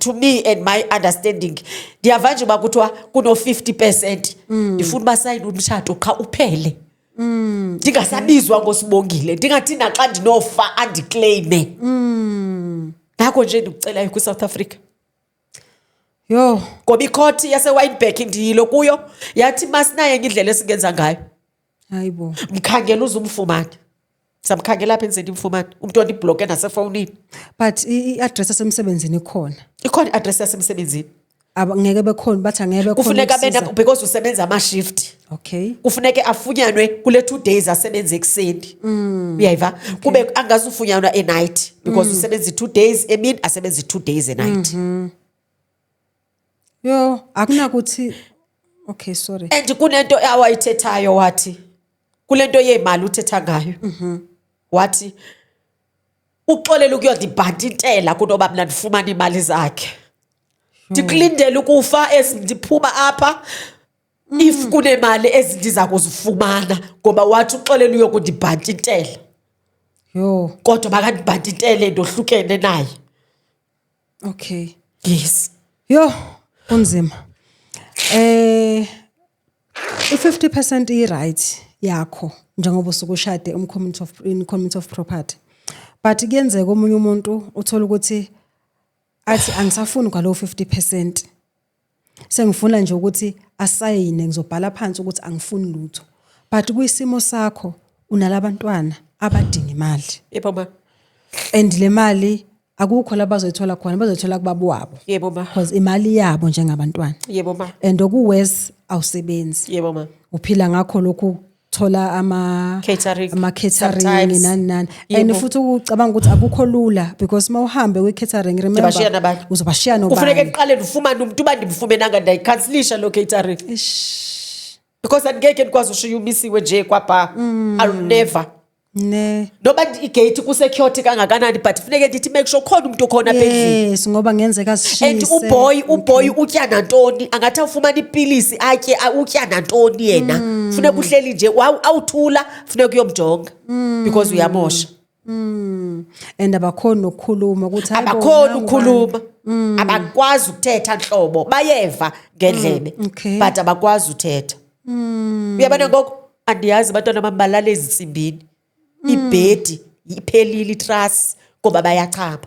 to me and my understanding, ndiyava nje uba kuthiwa kuno-50%. Ndifuna uba sayine umtshato qha, uphele, ndingasabizwa ngoSibongile, ndingathi naxa ndinofa andiclaime. Ngako nje ndikucelayo kwiSouth Africa. Yo. Ngoba ikhothi yaseWynberg, ndiyilo kuyo, yathi masinaye enye indlela esingenza ngayo. Hayibo. Mkhangela uze umfumane. Samkhangela apha endizeni, ndimfumane umntu ondiblocke nasefowunini. But i-address yasemsebenzini ikhona? Ikhona i-address yasemsebenzini. Ngeke bekhona, bathi angeke bekhona Kufuneka abe ukusiza. Because usebenza ama-shift. Kufuneke afunyanwe kule 2 days asebenze ekuseni, uyayiva, kube angazufunyanwa enight, because usebenza i-2 days emini, asebenza i-2 days enight. Yo, akunakuthi, okay, sorry. And kunento awayithethayo, wathi kule nto yeemali uthetha ngayo, wathi uxolela ukuyondibhantintela kunoba mna ndifumane iimali zakhe. Ndikulindele ukufa ezi ndiphuma apha if kunemali ezindiza kuzifumana, ngoba wathi uxolela uyokundibhantintela. Yo. Kodwa makandibhantintele, ndohlukene naye. Yes. Yo, kunzima. I-50% i-right yakho njengoba usuke ushade um community of in community of property. But kuyenzeka omunye umuntu uthola ukuthi athi angisafuni kwalo 50%. Sengifuna nje ukuthi asayine, ngizobhala phansi ukuthi angifuni lutho. But kwisimo sakho unalabantwana abadinga imali. Yebo ma. And le mali Akukho la bazoyithola khona, bazoyithola kubaba wabo. Yebo ma. Because imali yabo njengabantwana. Yebo ma. And okuworse, awusebenzi. Yebo ma. Uphila ngakho lokhu thola ama Catering, ama catering sometimes. Nani nani, and futhi ucabanga ukuthi akukho lula because mawuhambe kwi catering, remember, Ndibashiya nabanye. Uzobashiya Kufuneka nobani? ekuqaleni ufumane umntu. Uba ndimfumenanga, ndayikhansilisha loo catering Ish. because andingeke ndikwazi ushiya umisiwe nje kwabha. I'll never. Ne. Noba igate kusecurity kangakanani, but funeke ndithi make sure khona umntu okhona apha endlini. Yes, ngoba ngenzeka And sishise. uboy utya nantoni? Angathi awufumana ipilisi atye, utya nantoni yena? Funeka uhleli nje, awuthula, funeka uyomjonga because uyamosha. And abakhoni nokukhuluma ukuthi, "Hayi bo, Abakhoni nangu ukukhuluma, abakwazi ukuthetha nhlobo. Bayeva ngendlebe, but abakwazi uthetha. Uyabona ngoku andiyazi, abantwana bam balala ezintsimbini, ibhedi iphelile itrasi ngoba bayachama.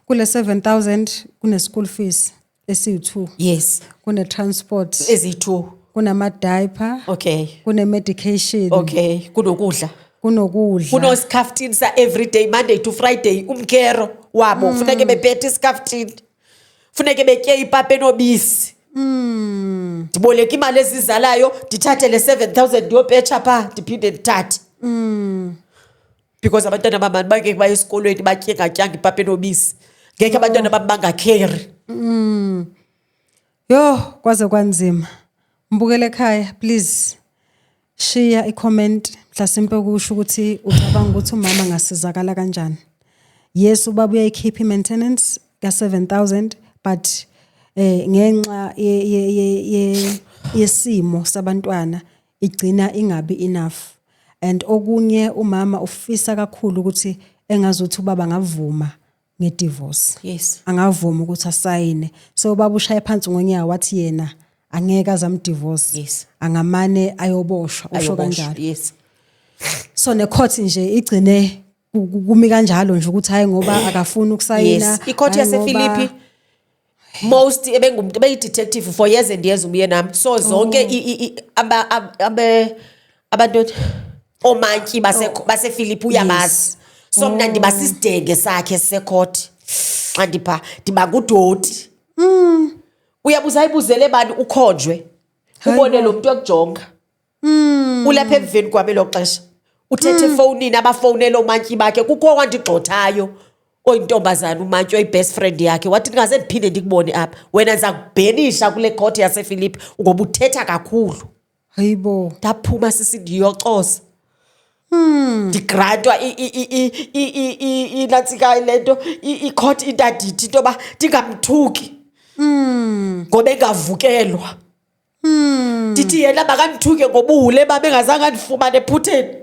Kule 7000 kune school fees esiyi2. Yes. Kune transport. Eziyi-2. Kunama diaper. Kune medication. Okay, kunokudla. Kunokudla. Kunosikhaftini sa-everyday, Monday to Friday, umkero wabo. Funeke bephethe isikhaftini, funeke betye ipapa enobisi. Ndiboleka imali ezizalayo, ndithathe le 7000 ndiyopetsha phaa, ndiphinde ndithathe because abantwana bam bangeke baye esikolweni batye ngatyanga ipapa enobisi. Ngekhe abantwana bam bangakheri. Yo, kwaze kwanzima. Mbukele ekhaya, please shiya i-comment mhlasimpe kusho ukuthi ucabanga ukuthi umama angasizakala kanjani. Yes, ubaba uyayikhipha i-maintenance ka-7000, but ngenxa yesimo sabantwana igcina ingabi enough. And okunye, umama ufisa kakhulu ukuthi engazuthi ubaba angavuma ngedivorce. Angavuma ukuthi asayine. So ubaba ushaye phansi ngonyawo, wathi yena angeke azamdivorce. Angamane ayoboshwa, usho Ayoboshwa, kanjalo. So necourt nje igcine kumi kanjalo nje ukuthi hayi, ngoba akafuni ukusayina. Yes, icourt Hhayi ngoba- yasePhilippi. Most ebengumuntu ebeyi-detective for years and years umyeni nami, so zonke abantu omantyi basePhilippi uyabazi. So mna ndiba sisidenge sakhe secourt xa ndipha, ndiba ngudoti. Uyabuza, ayibuzele bani, ukhonjwe, ubone lo muntu ekujonga ulapha emveni kwami elo xesha, uthethe efowunini, abafowunele oomantyi bakhe. Kukho wandigxothayo oyintombazana, umantyi oyi-best friend yakhe, wathi, "Ndingaze ndiphinde ndikubone apha wena, ndiza kubhenisha kule court yasePhilippi ngoba uthetha kakhulu." Hayibo. Ndaphuma sisi, ndiyocoza, ndigrantwa inantsika le nto, i-court interdict, into yoba ndingamthuki ngoba engavukelwa. Ndithi yena makandithuke ngobuhule babengazange andifumane ephutheni.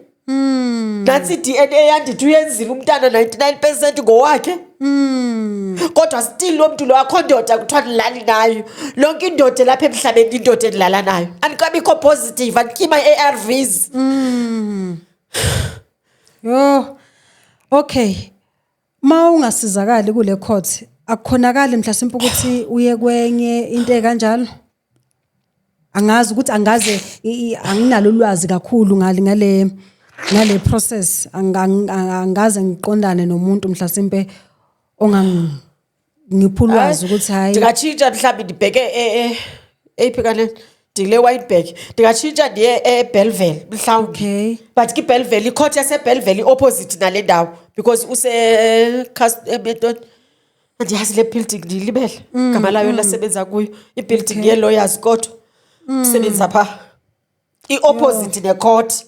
Nantsi i-DNA yandithi uyenzile umntana, 99% ngowakhe, kodwa still lo mntu lo, akho ndoda kuthiwa ndilali nayo. Lonke indoda elapha emhlabeni, indoda endilala nayo, andikabikho positive, andityima i-ARVs. Yo. Okay. Ma ungasizakali kule court, akukhonakali mhlasimpe ukuthi uye kwenye into ekanjalo? Angazi ukuthi angaze anginalo ulwazi kakhulu ngale process. Angaze ngiqondane nomuntu mhlasimpe ongangipha ulwazi ukuthi hayi. Ndingatshintsha mhlawumbi ndibheke eyiphi kanene, ndikule Wynberg, ndingatshintsha ndiye eBellville mhlawumbi. But ke iBellville, icourt yaseBellville i-opposite nale ndawo because use ntoni, andiyazi le building, ndiyilibele igama layo lasebenza kuyo, ibuilding yee-lawyers, kodwa usebenza phaa, i-opposite necourt.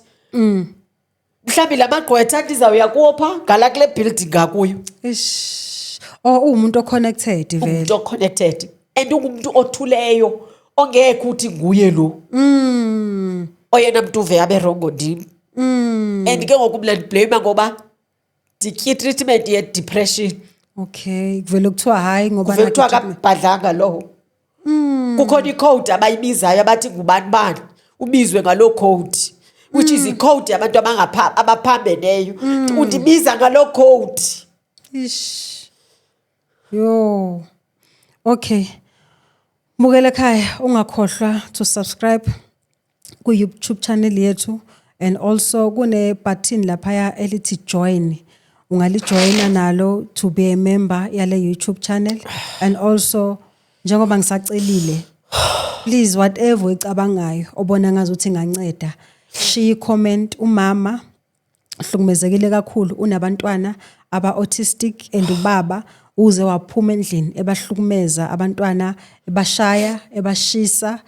Mhlawumbi la magqwetha ndizawuya kuwo phaa ngala kule building ngakuyo. Ish. Oh, uwumuntu oconnected vele. Umuntu oconnected and ungumntu othuleyo ongekho uthi nguye lo. Oyena mntu uve abe wrong ndim. And ke ngoku mna ndiblame ngoba nditye i-treatment ye-depression. Okay, kuvele kuthiwa hayi ngoba Kuvele kuthiwa nakho i-treatment. akabhadlanga lowo. Kukhona icode abayibizayo, abathi ngubani bani, ubizwe ngaloo code, which is icode yabantu abaphambeneyo. Undibiza ngaloo code. Ish. Yo. Okay. Mbukele ekhaya, ungakhohlwa to subscribe ku YouTube channel yethu and also kune button laphaya elithi join. Ungalijoyina nalo to be a member yale YouTube channel and also njengoba ngisacelile, please, whatever oyicabangayo obona ngazuthi inganceda, shiya i-comment. Umama uhlukumezekile kakhulu, unabantwana aba-autistic and ubaba uze waphuma endlini ebahlukumeza abantwana, ebashaya, ebashisa,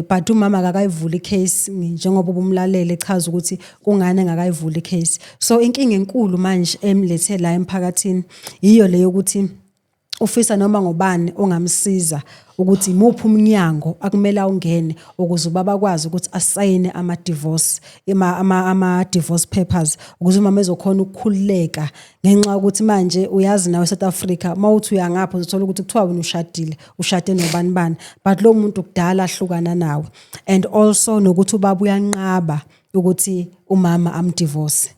but umama akakayivuli icase njengoba ubumlalele echaza ukuthi kungani engakayivuli icase. So inkinga enkulu manje emlethe la emphakathini yiyo leyo, ukuthi ufisa noma ngobani ongamsiza ukuthi imuphi umnyango akumele awungene ukuze ubaba akwazi ukuthi asayine ama-divorce ama-divorce papers, ukuze umama ezokhona ukukhululeka, ngenxa yokuthi manje uyazi nawe South Africa, mawuthi uyangapha uzothola ukuthi kuthiwa wena ushadile, ushade nobani bani, but lo muntu kudala ahlukana nawe, and also nokuthi ubaba uyanqaba ukuthi umama amdivorce.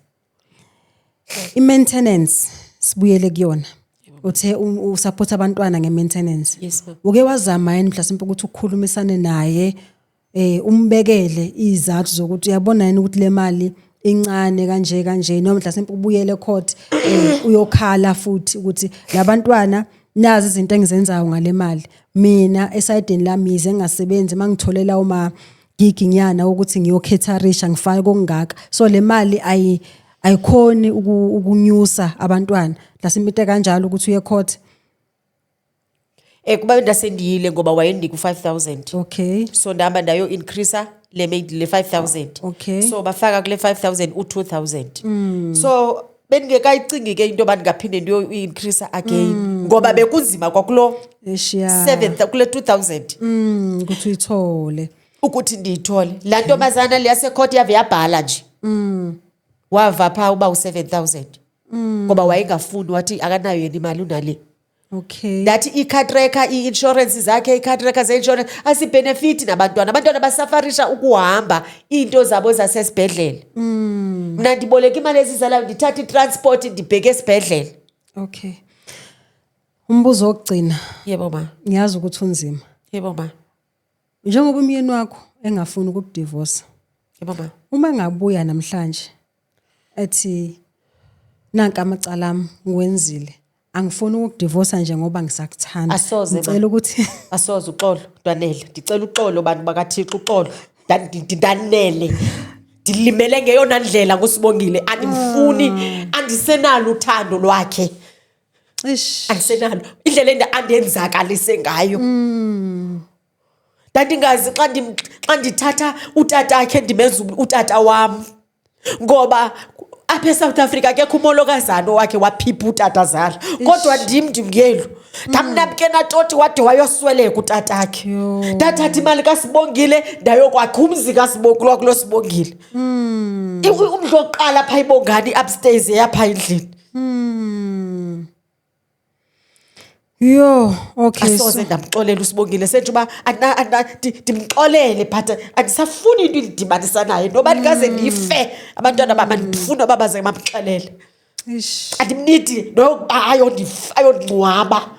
I-maintenance, sibuyele kuyona. Uthe usupport abantwana nge-maintenance. Yes, ma'am. Uke wazama yini mhlasimpe ukuthi ukhulumisane naye, umbekele izathu zokuthi uyabona yini ukuthi le mali incane kanje kanje, noma mhlasimpe ubuyele court, uyokhala futhi ukuthi labantwana nazi izinto engizenzayo ngale mali, mina esayidini lami yize ngingasebenzi, mangitholela uma gig nyana ukuthi ngiyokhetherisha ngifake kokungaka, so le mali ayikhoni ukunyusa abantwana, mhlasimpe into kanjalo, ukuthi uye court? Kuba ndasendiyile ngoba wayendinika u-5000. So ndahamba ndayo increase le 5000. So bafaka kule 5000 u-2000, so bendingekayicingi ke into yoba ndingaphinde ndiyo-increase again ngoba bekunzima kwakulo Eshiya. 7 kule 2000 Ukuthi uyithole. Ukuthi ndiyithole. Laa ntombazana le yasekhoti yave yabhala nje, wava phaa uba u-7000 ngoba wayengafuni, wathi akanayo yena imali, unale. Ndathi ii-car tracker, ii-insurance zakhe, ii-car tracker ze-insurance asibhenefithi nabantwana, abantwana basafarisha ukuhamba iinto zabo zasesibhedlele. Mna ndiboleka imali ezizalayo, ndithathe itransport, ndibheke esibhedlele. Okay, umbuzo wokugcina. Yebo, ma. Ngiyazi ukuthi unzima. Yebo, ma. Njengoba umyeni wakho engafuni ukukudivorce, Yebo, ma. uma engabuya namhlanje ethi nanka amacala ami ngiwenzile, angifuni ukukudivorce nje ngoba ngisakuthanda, Asoze, ma. ngicela ukuthi Asoze. Uxolo, ndanele. Ndicela uxolo, bantu bakaThixo, uxolo. Ndanele, ndilimele ngeyona ndlela kuSibongile. Andimfuni, andisenalo uthando lwakhe. Ish. Andisenalo. Indlela andenzakalise ngayo, ndandingazi xa ndithatha utatakhe ndimenza utata wam, ngoba apha eSouth Africa akekho umolokazana owakhe waphipha utatazala, kodwa ndim ndimngelu ndamnabukena toti wade wayosweleka utatakhe. Yho. Ndathatha imali kaSibongile ndayokwakha umzi wakulo Sibongile. Umdlu wokuqala phaa iBongani, i-upstairs eyapha endlini. Yo, okay. Asoze ndamxolela uSibongile. Sentsho uba ndimxolele, but andisafuni into indidibanisa naye, noba ndikaze ndife, abantwana bam andifuni noba baze bamxelele. Ish. Andimnidi nokuba ayondingcwaba,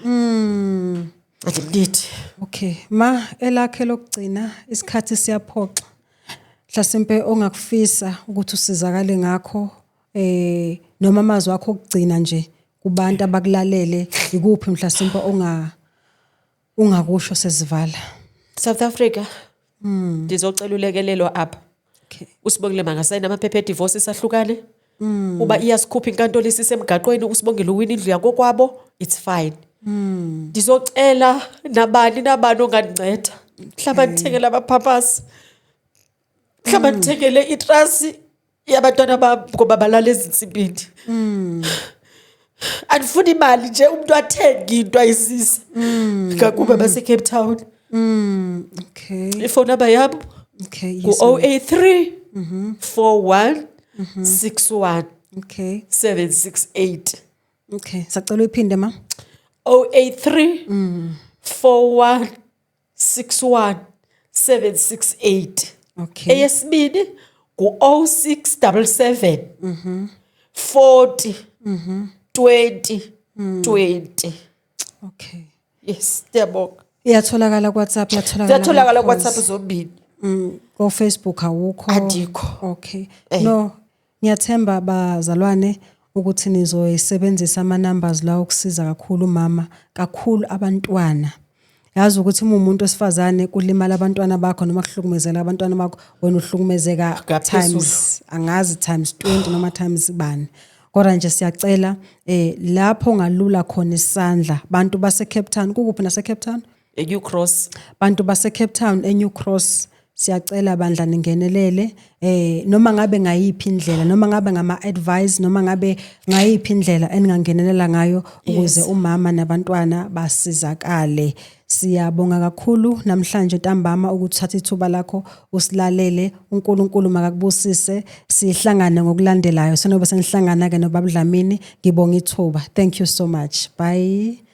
andimnidi. Okay, ma, elakhe lokugcina, isikhathi siyaphoxa. Mhlasimpe ongakufisa ukuthi usizakale ngakho, noma amazwi akho okugcina nje kubantu abakulalele, ikuphi mhlasimpe ungakusho sesivala? South Africa, ndizocela ulekelelo apha. USibongile makasayina amaphepha edivorce, sahlukane. Uba iyasikhupha inkantolo isisemgaqweni, uSibongile uwina indlu yakokwabo, it's fine. Ndizocela nabani nabani ongandinceda, mhlawumbi andithengele amapampasi, mhlawumbi andithengele itrasi yabantwana bam ngoba balala ezintsimbini. Andifuni imali nje, umntu athenge into ayizise, ngakumbi abaseCape Town. Ifowuni namba yam ngu-083 41 61 768. Okay, sacela uyiphinde, ma. 083 41 61 768. Eyesibini ngu-0677 40 20 20. Yes, ndiyabonga. Iyatholakala ku WhatsApp, iyatholakala. Ziyatholakala kuma-calls. ku-WhatsApp zombini. Ko Facebook awukho? Andikho. Okay. No, ngiyathemba bazalwane. Ukuthi nizoyisebenzisa ama numbers lawo ukusiza kakhulu umama, kakhulu abantwana. Yazi ukuthi uma umuntu wesifazane kulimala abantwana bakho noma kuhlukumezela abantwana bakho, wena uhlukumezeka Ngaphezulu. Times angazi times 20 noma times bani. Kodwa nje siyacela lapho ngalula khona isandla, bantu base Cape Town, kukuphi nase Cape Town? E-New Cross. Bantu base Cape Town, eNew Cross, siyacela bandla ningenelele, noma ngabe ngayiphi indlela, noma ngabe ngama advice, noma ngabe ngayiphi indlela eningangenelela ngayo ukuze umama nabantwana basizakale. Siyabonga kakhulu namhlanje ntambama ukuthatha ithuba lakho usilalele. UNkulunkulu makakubusise. Sihlangane ngokulandelayo, senobe senihlangana ke noBaba Dlamini. Ngibonga ithuba. Thank you so much. Bye.